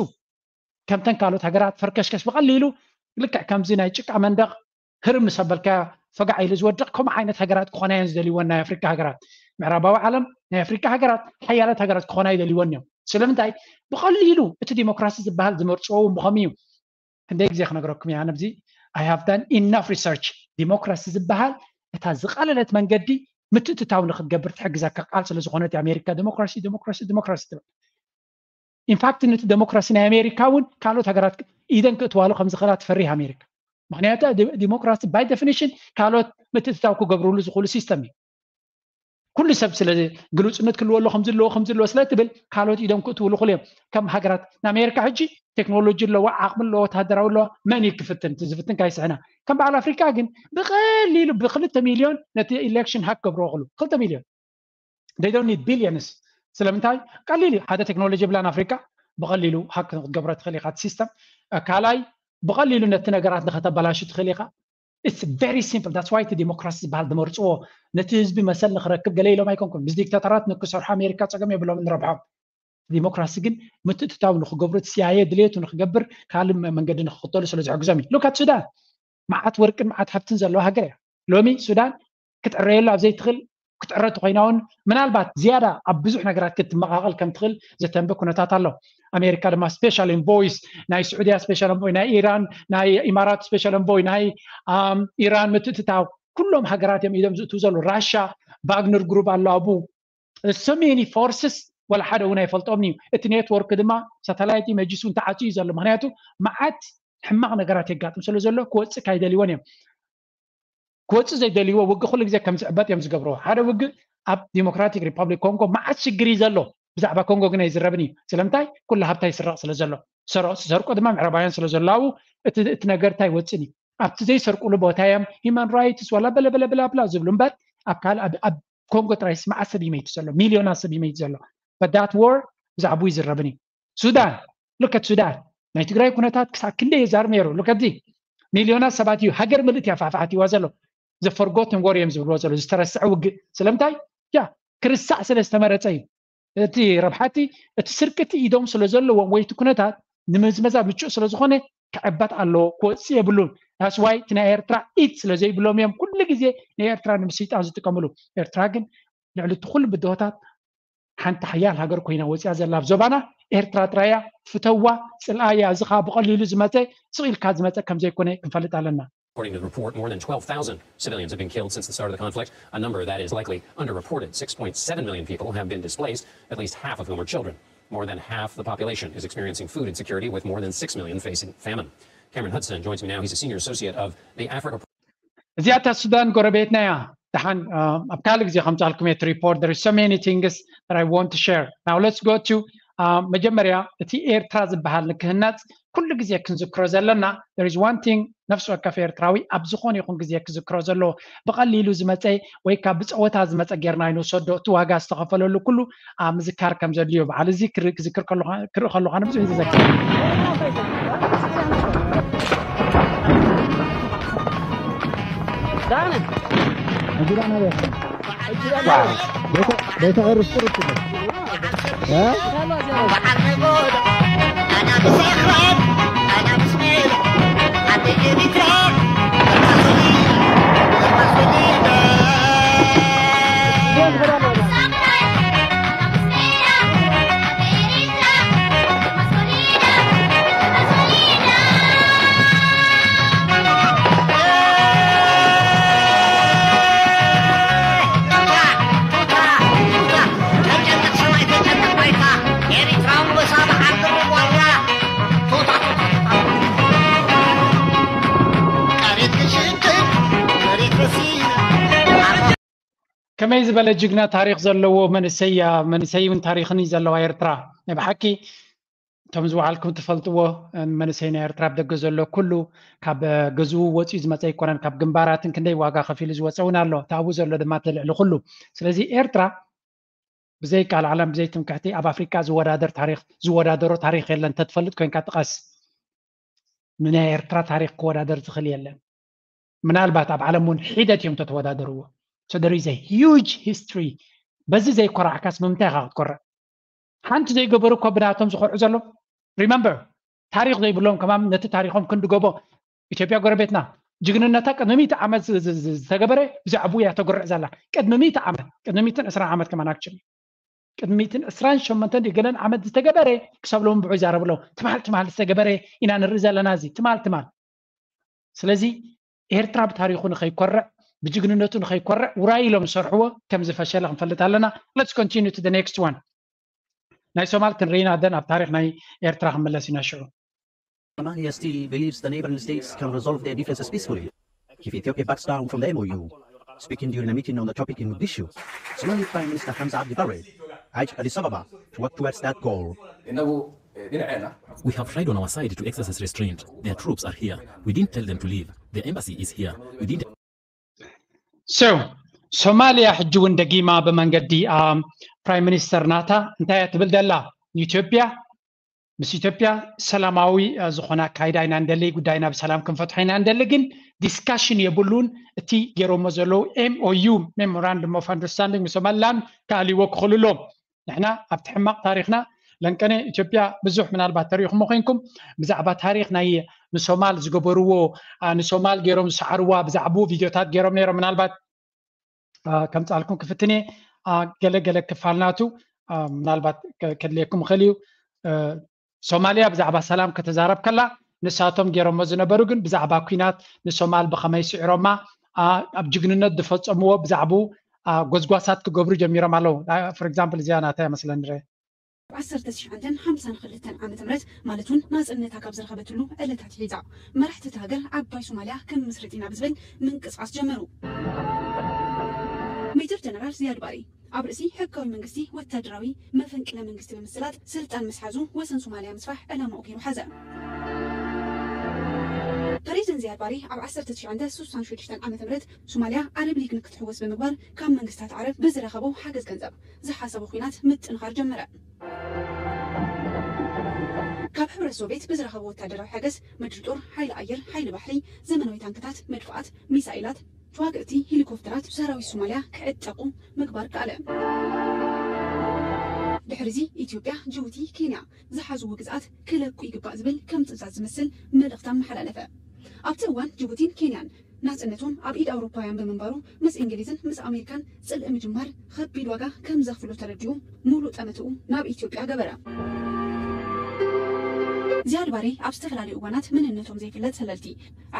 ከምተን ካልኦት ሃገራት ፈርከሽከሽ ብቐሊሉ ልክዕ ከምዚ ናይ ጭቃ መንደቕ ህርም ምስ ኣበልካ ፈጋዕ ኢሉ ዝወድቕ ከምኡ ዓይነት ሃገራት ክኾና እየን ዝደልይወን ናይ ኣፍሪካ ሃገራት። ምዕራባዊ ዓለም ናይ ኣፍሪካ ሃገራት ሓያለት ሃገራት ክኾና ይደልይወን እዮም። ስለምንታይ? ብቐሊሉ እቲ ዲሞክራሲ ዝበሃል ዝመርፅዎ እውን ብኸምኡ እዩ። ክንደይ ግዜ ክነግረኩም እያ ነብዚ። I have done enough research። ዲሞክራሲ ዝበሃል እታ ዝቐለለት መንገዲ ምትእትታው ንክትገብር ትሕግዘካ ቃል ስለዝኾነት ኣሜሪካ ዲሞክራሲ ዲሞክራሲ ዲሞክራሲ ትብል። ኢንፋክት ነቲ ዲሞክራሲ ናይ ኣሜሪካ እውን ካልኦት ሃገራት ኢደን ክእትዋሉ ከም ዝኽእላ ትፈሪህ ኣሜሪካ። ምክንያቱ ዲሞክራሲ ባይ ዴፊኒሽን ካልኦት ምትእትታው ክገብርሉ ዝኽእሉ ሲስተም እዩ። ኩሉ ሰብ ስለ ግሉፅነት ክልዎ ኣሎ ከም ዘለዎ ከም ዘለዎ ስለ ትብል ካልኦት ኢዶም ክእትውሉ ክሉ እዮም። ከም ሃገራት ንኣሜሪካ ሕጂ ቴክኖሎጂ ኣለዋ፣ ዓቕሚ ኣለዋ፣ ወተሃደራዊ ኣለዋ። መን እዩ ክፍትን? እቲ ዝፍትን ካይስሕና። ከም በዓል ኣፍሪካ ግን ብቐሊሉ ብክልተ ሚልዮን ነቲ ኢሌክሽን ሃክ ገብርዎ ክሉ ክልተ ሚልዮን they don't need billions። ስለምንታይ? ቀሊል እዩ። ሓደ ቴክኖሎጂ የብላን ኣፍሪካ ብቐሊሉ ሃክ ክትገብሮ ትኽእል ኢኻ እቲ ሲስተም። ካልኣይ ብቐሊሉ ነቲ ነገራት ንኸተበላሹ ትኽእል ኢኻ። It's very simple። That's why እቲ ዲሞክራሲ ዝበሃል ዝመርፅዎ ነቲ ህዝቢ መሰል ንክረክብ ገለ ኢሎም ኣይኮንኩም። ምስ ዲክታተራት ንክሰርሑ ኣሜሪካ ፀገም የብሎም ንረብሖም። ዲሞክራሲ ግን ምትእትታው ንክገብሩ እቲ ሲኣይኤ ድሌቱ ንክገብር ካልእ መንገዲ ንክክተሉ ስለ ዝሕግዞም እዩ። ሉካት ሱዳን መዓት ወርቅን መዓት ሃብትን ዘለዋ ሃገር እያ። ሎሚ ሱዳን ክትዕረየሉ ኣብ ዘይትኽእል ክትዕረ ተኮይና እውን ምናልባት ዝያዳ ኣብ ብዙሕ ነገራት ክትመቃቀል ከም ትኽእል ዘተንበ ኩነታት ኣሎ። ኣሜሪካ ድማ ስፔሻል ኢንቮይስ ናይ ስዑድያ ስፔሻል ኢንቮይ ናይ ኢራን ናይ ኢማራት ስፔሻል ኢንቮይ ናይ ኢራን ምትእትታው ኩሎም ሃገራት እዮም ኢዶም ዝእትው ዘሎ። ራሻ ቫግነር ግሩፕ ኣሎ ኣብኡ። So many forces ወላ ሓደ እውን ኣይፈልጦም እዩ። እቲ ኔትወርክ ድማ ሳተላይት ኢመጅስ እውን ተዓፅዩ ዘሎ። ምክንያቱ መዓት ሕማቕ ነገራት የጋጥም ስለ ዘሎ ክወፅእ ካይደልይዎን እዮም። ክወፅእ ዘይደልይዎ ውግእ ኩሉ ግዜ ከም ዝዕበጥ እዮም ዝገብርዎ። ሓደ ውግእ ኣብ ዲሞክራቲክ ሪፐብሊክ ኮንጎ መዓት ሽግር እዩ ዘሎ። ብዛዕባ ኮንጎ ግን ኣይዝረብን እዩ። ስለምንታይ? ኩሉ ሃብታ ይስረቕ ስለ ዘሎ። ዝሰርቁ ድማ ምዕራባውያን ስለ ዘለዉ እቲ ነገር እንታይ ይወፅን እዩ። ኣብቲ ዘይሰርቁሉ ቦታ እዮም ሂማን ራይትስ ዋላ በለበለበላብላ ዝብሉ እምበር ኣብ ካልእ ኣብ ኮንጎ ጥራይ መዓት ሰብ ይመይት ዘሎ፣ ሚልዮናት ሰብ ይመይት ዘሎ። But that war ብዛዕባኡ ይዝረብን እዩ። ሱዳን፣ ሉከት ሱዳን ናይ ትግራይ ኩነታት ክሳብ ክንደይ የዛርብ ነይሩ። ሉከት ሚልዮናት ሰባት እዩ ሃገር ምልእቲ ኣፋሕፋሕቲዋ ዘሎ። The forgotten war እዮም ዝብልዎ ዘሎ ዝተረስዐ ውግእ። ስለምንታይ? ያ ክርሳዕ ስለ ዝተመረፀ እዩ። እቲ ረብሓቲ እቲ ስርቅቲ ኢዶም ስለ ዘለዎም ወይ እቲ ኩነታት ንምዝመዛ ምቹእ ስለ ዝኾነ ክዕበት ኣለዎ፣ ክወፅእ የብሉን። That's why እቲ ናይ ኤርትራ ኢት ስለ ዘይብሎም እዮም ኩሉ ግዜ ንኤርትራ ንምስይጣን ዝጥቀምሉ። ኤርትራ ግን ልዕሊ እቲ ኩሉ ብድሆታት ሓንቲ ሓያል ሃገር ኮይና ወፂኣ ዘላ ኣብ ዞባና ኤርትራ ጥራያ። ፍተዋ፣ ፅልኣያ። እዚ ከዓ ብቐሊሉ ዝመፀ ስቕ ኢልካ ዝመፀ ከም ዘይኮነ ክንፈልጥ ኣለና። According to the report, more than twelve thousand civilians have been killed since the start of the conflict, a number that is likely underreported. Six point seven million people have been displaced, at least half of whom are children. More than half the population is experiencing food insecurity, with more than six million facing famine. Cameron Hudson joins me now. He's a senior associate of the Africa. እዚኣታ ሱዳን ጎረቤትና እያ። ደሓን ኣብ ካልእ ግዜ ከምፃልኩም እየ report. There is so many things that I want to share. Now let's go to መጀመርያ እቲ ኤርትራ ዝበሃል ንክህነፅ ኩሉ ግዜ ክንዝክሮ ዘለና there is one thing ነፍሲ ወከፍ ኤርትራዊ ኣብ ዝኾነ ይኹን ግዜ ክዝክሮ ዘለዎ ብቐሊሉ ዝመፀ ወይ ካብ ብፀወታ ዝመፀ ጌርና ኣይንውሰዶ። እቲ ዋጋ ዝተኸፈለሉ ኩሉ ኣብ ምዝካር ከም ዘድልዮ በዓል እዚ ክርኢ ከለኹ ኣነ ብዙሕ እዩ ዝዘክር። ከመይ ዝበለ ጅግና ታሪኽ ዘለዎ መንእሰይ እያ። መንእሰይ እውን ታሪኽን እዩ ዘለዋ ኤርትራ። ናይ ብሓቂ እቶም ዝበዓልኩም ትፈልጥዎ መንእሰይ ናይ ኤርትራ ኣብ ደገ ዘሎ ኩሉ ካብ ገዝኡ ወፂኡ ዝመፀ ኣይኮነን። ካብ ግንባራትን ክንደይ ዋጋ ከፊሉ ዝወፀ እውን ኣሎ። እቲ ኣብኡ ዘሎ ድማ እቲ ልዕሊ ኩሉ። ስለዚ ኤርትራ ብዘይ ካልእ ዓለም ብዘይ ትምክሕቲ ኣብ ኣፍሪካ ዝወዳደር ታሪክ ዝወዳደሮ ታሪክ የለን። ተትፈልጥ ኮይንካ ጥቀስ። ንናይ ኤርትራ ታሪክ ክወዳደር ዝኽእል የለን። ምናልባት ኣብ ዓለም እውን ሒደት እዮም ተተወዳደርዎ። So there is a huge history። በዚ ዘይኮራዕካስ ብምንታይ ኢኻ ክትኮርዕ? ሓንቲ ዘይገበሩ እኮ ብናቶም ዝኮርዑ ዘሎ። Remember፣ ታሪክ ዘይብሎም ከማም ነቲ ታሪኮም ክንድገቦ። ኢትዮጵያ ጎረቤትና ጅግንነታ ቅድሚ ሚእቲ ዓመት ዝ- ዝ- ዝ- ዝተገበረ ብዛዕባኡ እያ ተጉርዕ ዘላ። ቅድሚ ሚእቲ ዓመት፣ ቅድሚ ሚእትን ዕስራን ዓመት ከማን actually ቅድሚ ሚእትን ዕስራን ሸሞንተን ድዩ ገለን ዓመት ዝተገበረ ክሳብ ሎም ብዑ ይዛረቡ ኣለዉ። ትማል ትማል ዝተገበረ ኢና ንርኢ ዘለና። እዚ ትማል ትማል። ስለዚ ኤርትራ ብታሪኹ ንኸይኮርዕ፣ ብጅግንነቱ ንኸይኮርዕ ውራይ ኢሎም ዝሰርሕዎ ከም ዝፈሸለ ክንፈልጥ ኣለና። Let's continue to the next one። ናይ ሶማል ክንርኢና ደን ኣብ ታሪክ ናይ ኤርትራ ክንምለስ ኢና ሽዑ። Somalia still believes the neighboring states can resolve their differences peacefully if Ethiopia backs down from the M O U. Speaking during a meeting on the topic in Mogadishu, Somali Prime Minister Hamza Abdi Barre urged Addis Ababa to work towards that goal. We have tried on our side to exercise restraint. Their troops are here. We didn't tell them to leave. Their embassy is here. We didn't So ሶማሊያ ሕጂ እውን ደጊማ ብመንገዲ ፕራይም ሚኒስተር ናታ እንታይ እያ ትብል ዘላ? ኢትዮጵያ ምስ ኢትዮጵያ ሰላማዊ ዝኾነ ኣካይዳ ኢና እንደሊ፣ ጉዳይና ብሰላም ክንፈትሖ ኢና እንደሊ። ግን ዲስካሽን የብሉን። እቲ ገይሮሞ ዘለዉ M O U፣ Memorandum of Understanding፣ ምስ ሶማሊላንድ ክኣልይዎ ክኽእሉ ኣለዎም። ንሕና ኣብቲ ሕማቕ ታሪኽና ለንቀነ ኢትዮጵያ ብዙሕ ምናልባት ተሪእኹሞ ኮይንኩም ብዛዕባ ታሪኽ ናይ ንሶማል ዝገበርዎ ንሶማል ገይሮም ዝሰዓርዋ ብዛዕባኡ ቪድዮታት ገይሮም ነይሮም። ምናልባት ከምፃልኩም ክፍትን እየ። ገለ ገለ ክፋል ናቱ ምናልባት ከድልየኩም ይኽእል እዩ። ሶማሊያ ብዛዕባ ሰላም ከተዛረብ ከላ ንሳቶም ገይሮሞ ዝነበሩ ግን ብዛዕባ ኩናት ንሶማል ብኸመይ ስዒሮማ ኣብ ጅግንነት ዝፈፀምዎ ብዛዕባኡ ጎዝጓሳት ክገብሩ ጀሚሮም ኣለዉ። For example እዚኣ ናታ መስለኒ ረ ዓሰርተ ትሽዓን ሓምሳን ክልተን ዓመተ ምህረት ማለት እውን ናጽነታ ካብ ዝረኸበትሉ ዕለታት ሒዛ መራሕቲ እታ ሃገር ዓባይ ሶማልያ ክንምስርት ኢና ብዝብል ምንቅስቃስ ጀመሩ። ሜጀር ጀነራል ዝያድ ባሬ ኣብ ርእሲ ሕጋዊ መንግስቲ ወታደራዊ መፈንቅለ መንግስቲ ብምስላጥ ስልጣን ምስ ሓዙ ወሰን ሶማልያ ምስፋሕ ዕላማኡ ገይሩ ሓዘ። ፕሬዚደንት ዝያድ ባሬ ኣብ ዓሰርተ ትሽዓን ስሳን ሽዱሽተን ዓመተ ምህረት ሶማልያ ዓረብ ሊግ ንክትሕወስ ብምግባር ካብ መንግስታት ዓረብ ብዝረኸቦ ሓገዝ ገንዘብ ዝሓሰቦ ኲናት ምጥንኻር ጀመረ። ካብ ሕብረት ሶቬት ብዝረኸቦ ወታደራዊ ሓገዝ ምድሪ ጦር፣ ሓይሊ ኣየር፣ ሓይሊ ባሕሪ፣ ዘመናዊ ታንክታት፣ መድፍዓት፣ ሚሳይላት፣ ተዋግእቲ ሄሊኮፕተራት ሰራዊት ሶማልያ ክዕጠቑ ምግባር ከኣለ። ድሕሪዚ ኢትዮጵያ፣ ጅቡቲ፣ ኬንያ ዝሓዝዎ ግዝኣት ክለቁ ይግባእ ዝብል ከም ትእዛዝ ዝመስል መልእኽቲ ኣመሓላለፈ። ኣብቲ እዋን ጅቡቲን ኬንያን ናጽነቶም ኣብ ኢድ ኣውሮፓውያን ብምንባሩ ምስ እንግሊዝን ምስ ኣሜሪካን ጽልኢ ምጅማር ኸቢድ ዋጋ ከም ዘኽፍሎ ተረዲኡ ሙሉእ ጠመትኡ ናብ ኢትዮጵያ ገበረ። ዝያድ ባሬ ኣብ ዝተፈላለዩ እዋናት መንነቶም ዘይፍለጥ ሰለልቲ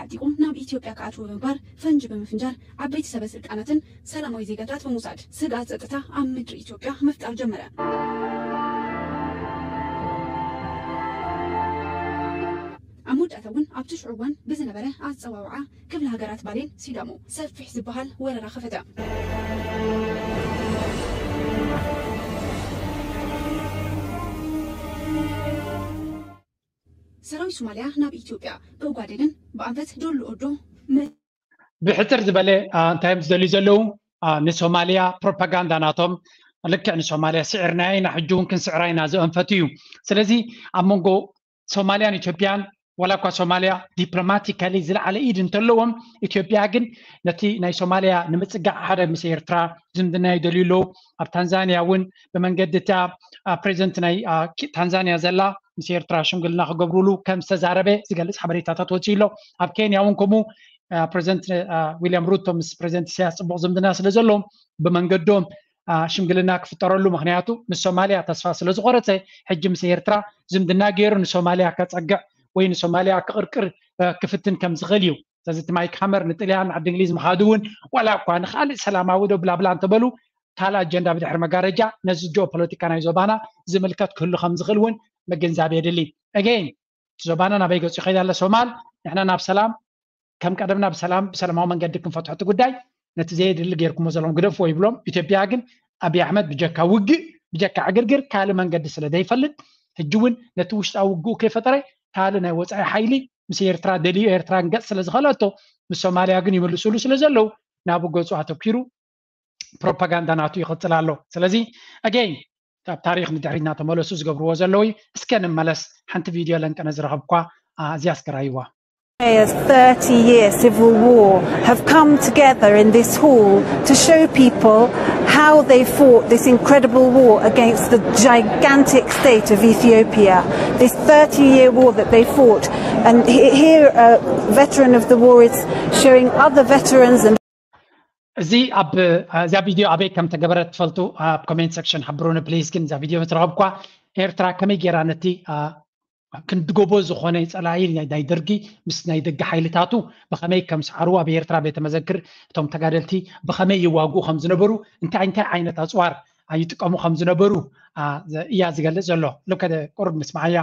ኣዕጢቑ ናብ ኢትዮጵያ ክኣትዉ ብምግባር ፈንጂ ብምፍንጃር ዓበይቲ ሰበ ስልጣናትን ሰላማዊ ዜጋታት ብምውሳድ ስግኣት ጸጥታ ኣብ ምድሪ ኢትዮጵያ ምፍጣር ጀመረ። ኣብ መወዳእታ እውን ኣብቲ ሽዑ እዋን ብዝነበረ ኣጸዋውዓ ክፍለ ሃገራት ባሌን ሲዳሞ ሰፊሕ ዝበሃል ወረራ ከፈተ። ሰራዊት ሶማልያ ናብ ኢትዮጵያ ብኦጋዴንን ብኣንፈት ዶሎ ኦዶ ብሕፅር ዝበለ እንታይ እዮም ዝደልዩ ዘለዉ? ንሶማልያ ፕሮፓጋንዳ ናቶም ልክዕ ንሶማልያ ስዒርናያ ኢና ሕጂ እውን ክንስዕራ ኢና ዘንፈቱ እዩ። ስለዚ ኣብ መንጎ ሶማልያን ኢትዮጵያን ዋላ እኳ ሶማልያ ዲፕሎማቲካሊ ዝለዓለ ኢድ እንተለዎም ኢትዮጵያ ግን ነቲ ናይ ሶማልያ ንምፅጋዕ ሓደ ምስ ኤርትራ ዝምድና ይደልዩ ኣለዉ። ኣብ ታንዛንያ እውን ብመንገዲ እታ ፕሬዚደንት ናይ ታንዛንያ ዘላ ምስ ኤርትራ ሽምግልና ክገብሩሉ ከም ዝተዛረበ ዝገልፅ ሓበሬታታት ወፂኡ ኣሎ። ኣብ ኬንያ እውን ከምኡ ፕሬዚደንት ዊልያም ሩቶ ምስ ፕሬዚደንት ኢሳያስ ፅቡቕ ዝምድና ስለ ዘለዎም ብመንገዶም ሽምግልና ክፍጠረሉ፣ ምክንያቱ ምስ ሶማልያ ተስፋ ስለ ዝቆረፀ ሕጂ ምስ ኤርትራ ዝምድና ገይሩ ንሶማልያ ከፀግዕ ወይ ንሶማልያ ክቕርቅር ክፍትን ከም ዝኽእል እዩ። ስለዚ እቲ ማይክ ሃመር ንጥልያን ዓዲ እንግሊዝ ምኻዱ እውን ዋላ እኳ ንካልእ ሰላማዊ ዶ ብላብላ እንተበሉ ካልእ ኣጀንዳ ብድሕሪ መጋረጃ ነዚ ጂኦ ፖለቲካ ናይ ዞባና ዝምልከት ክህሉ ከም ዝኽእል እውን ምግንዛብ የድሊ። Again እቲ ዞባና ናበይ ገፁ ይኸይድ ኣሎ? ሶማል ንሕና ናብ ሰላም ከም ቀደምና ብሰላም ብሰላማዊ መንገዲ ክንፈትሖ እቲ ጉዳይ ነቲ ዘየድሊ ጌርኩሞ ዘለኹም ግደፍዎ ይብሎም። ኢትዮጵያ ግን ኣብይ ኣሕመድ ብጀካ ውግእ ብጀካ ዕግርግር ካልእ መንገዲ ስለ ዘይፈልጥ ሕጂ እውን ነቲ ውሽጣዊ ውግኡ ከይፈጠረ ካልእ ናይ ወፃኢ ሓይሊ ምስ ኤርትራ ደልዩ ኤርትራ ንገፅ ስለ ዝኸለቶ ምስ ሶማልያ ግን ይምልስሉ ስለ ዘለዉ ናብኡ ገፁ ኣተኪሩ ፕሮፓጋንዳ ናቱ ይቕፅል ኣሎ። ስለዚ ኣገይን ኣብ ታሪኽ ንድሕሪት እናተመለሱ ዝገብርዎ ዘለዉ እዩ። እስከ ንመለስ፣ ሓንቲ ቪድዮ ለንቀነ ዝረኸብኳ እዚያ እስከ ራይዋ። A thirty year civil war have come together in this hall to show people how they fought this incredible war against the gigantic state of Ethiopia. This thirty year war that they fought. And here a veteran of the war is showing other veterans and እዚ ኣብ እዛ ቪድዮ ኣበይ ከም ተገበረት ትፈልጡ ኣብ ኮሜንት ሰክሽን ሓብሩኒ ፕሊዝ። ግን እዛ ቪድዮ ምስ ረኸብኳ ኤርትራ ከመይ ጌራ ነቲ ክንድጎቦ ዝኾነ ጸላኢ ናይ ደርጊ ምስ ናይ ደገ ሓይልታቱ ብኸመይ ከም ሰዓርዋ ኣብ ኤርትራ ቤተ መዘክር እቶም ተጋደልቲ ብኸመይ ይዋግኡ ከም ዝነበሩ እንታይ እንታይ ዓይነት ኣጽዋር ይጥቀሙ ከም ዝነበሩ እያ ዝገልጽ ዘሎ። ቁሩብ ምስማዓያ።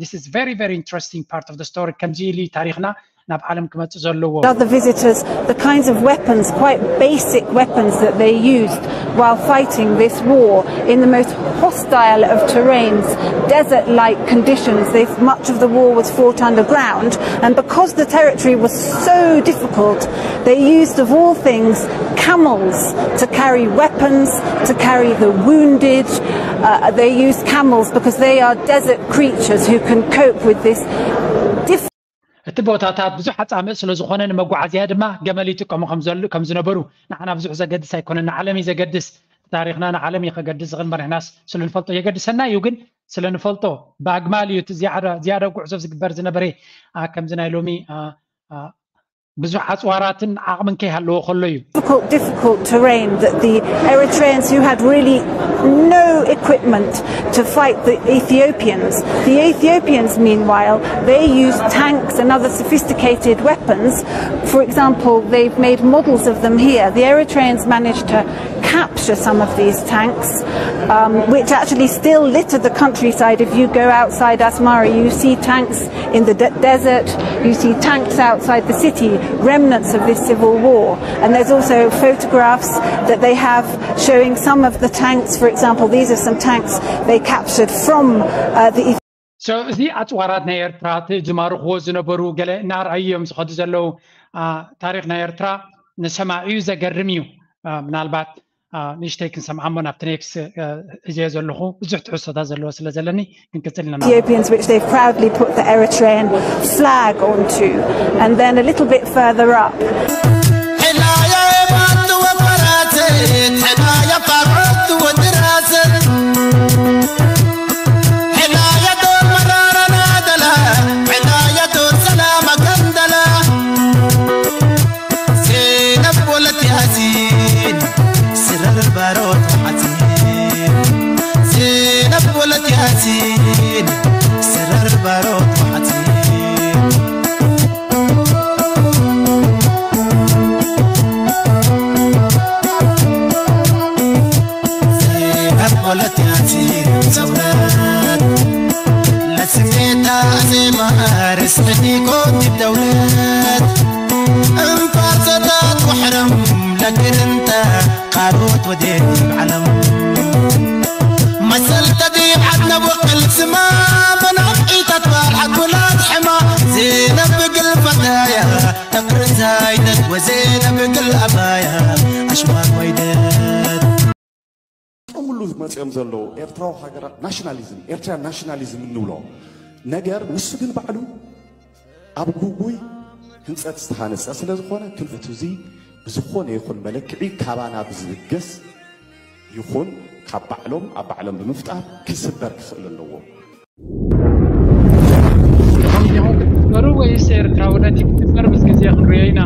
This is very very interesting part of the story። ከምዚ ኢሉ ታሪኽና ናብ ዓለም ክመጽእ ዘለዎ። Other visitors, the kinds of weapons, quite basic weapons that they used while fighting this war in the most hostile of terrains, desert-like conditions. They, much of the war was fought underground, and because the territory was so difficult, they used, of all things, camels to carry weapons, to carry the wounded. Uh, they used camels because they are desert creatures who can cope with this difficult እቲ ቦታታት ብዙሕ ኣጻምእ ስለ ዝኾነ ንመጓዓዝያ ድማ ገመል ይጥቀሙ ከም ዝነበሩ ንዓና ብዙሕ ዘገድስ ኣይኮነን። ንዓለም እዩ ዘገድስ። ታሪኽና ንዓለም እዩ ከገድስ ዝኽእል። መሪሕናስ ስለ ንፈልጦ የገድሰና እዩ። ግን ስለ ንፈልጦ ብኣግማል እዩ እቲ ዝያዳ ጉዕዞ ዝግበር ዝነበረ። ከምዚ ናይ ሎሚ ብዙሕ ኣጽዋራትን ዓቕምን ከይሃለዎ ከሎ እዩ። Difficult, difficult terrain that the Eritreans, who had really no equipment to fight the Ethiopians. The Ethiopians, meanwhile, they used tanks and other sophisticated weapons. For example, they've made models of them here. The Eritreans managed to capture some of these tanks, um, which actually still litter the countryside. If you go outside Asmara, you see tanks in the de- desert, you see tanks outside the city, remnants of this civil war. And there's also photographs that they have showing some of the tanks. For example, these are some tanks they captured from uh, the So እዚ ኣፅዋራት ናይ ኤርትራ እቲ ዝማርኽዎ ዝነበሩ ገለ እናርኣዩ እዮም ዝኸዱ ዘለዉ። ታሪኽ ናይ ኤርትራ ንሰማዒኡ ዘገርም እዩ። ምናልባት ንእሽተይ ክንሰምዓሞ ናብቲ ኔክስ እዚኦ ዘለኹ ብዙሕ ትሕዝቶታት ዘለዎ ስለ ዘለኒ ክንቅፅል ኢና። Ethiopians, which they've proudly put the Eritrean flag onto, and then a little bit further up. ስሜታ ዜማ ርስሕቲ ኮን ደውለት እምባርሰታት ወሕረም ለግርንታ ቃሮት ወዴት ዓለም መሰል ተዲብ ዓድነ ወቅል ስማ መናፍዒታት ባልሓት ውላድ ሕማ ዜነብ ግል ፈታያ ተቅርዛይነት ወዜነብ ግል ኣባያ ኣሽማር ወይደት ጥሙሉ መፅኦም ዘለዉ ኤርትራዊ ሃገራ ናሽናሊዝም ኤርትራ ናሽናሊዝም እንብሎ ነገር ንሱ ግን ባዕሉ ኣብ ጉጉይ ህንፀት ዝተሃነፀ ስለ ዝኾነ ክንፍት እዚ ብዝኾነ ይኹን መለክዒ ካባና ብዝብገስ ይኹን ካብ ባዕሎም ኣብ ባዕሎም ብምፍጣር ክስበር ክኽእል ኣለዎ። ሩ ወይስ ኤርትራዊ ነቲ ክስበር ምስ ግዜ ክንሪኦ ኢና።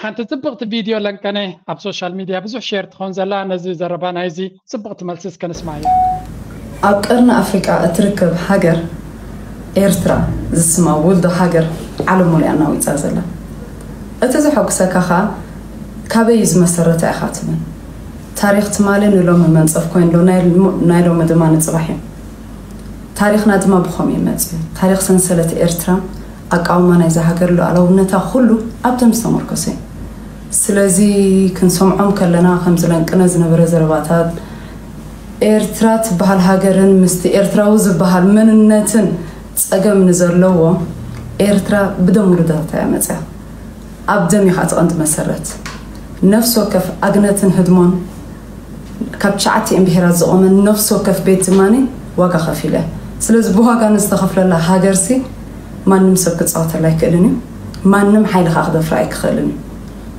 ሓንቲ ጽብቕቲ ቪድዮ ለንቀነ ኣብ ሶሻል ሚድያ ብዙሕ ሼር ትኸውን ዘላ ነዚ ዘረባ ናይዚ ጽብቕቲ መልሲ እስከ ንስማዮ። ኣብ ቀርኒ ኣፍሪቃ እትርከብ ሃገር ኤርትራ ዝስማ ውልዶ ሃገር ዓለም ሙሉእ ኣናዊጻ ዘላ። እቲ ዘሐጉሰካ ኸኣ ካበይ እዩ ዝመሰረታ ኢኻ ትብል። ታሪኽ ትማሊ ንሎሚ መንጸፍ ኮይኑ ኣሎ፣ ናይ ሎሚ ድማ ንጽባሕ እዩ። ታሪኽና ድማ ብኸምኡ እዩ መጺኡ። ታሪኽ ሰንሰለት ኤርትራ ኣቃውማ ናይዛ ሃገር ሉዓላውነታ ኩሉ ኣብ ደም ዝተመርኮሰ እዩ። ስለዚ ክንሰምዖም ከለና ከምዚ ለንቅነ ዝነበረ ዘረባታት ኤርትራ ትበሃል ሃገርን ምስቲ ኤርትራዊ ዝበሃል መንነትን ጸገም ንዘለዎ ኤርትራ ብደም ውሉዳታ እያ መጽያ። ኣብ ደም እዩ ከዓ እቲ ቀንዲ መሰረት። ነፍሲ ወከፍ ኣግነትን ህድሞን ካብ ትሽዓቲኤን ብሄራት ዝቖመ ነፍሲ ወከፍ ቤት ዝማኒ ዋጋ ከፊለ። ስለዚ ብዋጋ ንዝተኸፍለላ ሃገርሲ ማንም ሰብ ክፃወተላ ኣይክእልን እዩ። ማንም ሓይሊ ከዓ ክደፍራ ኣይክኽእልን እዩ።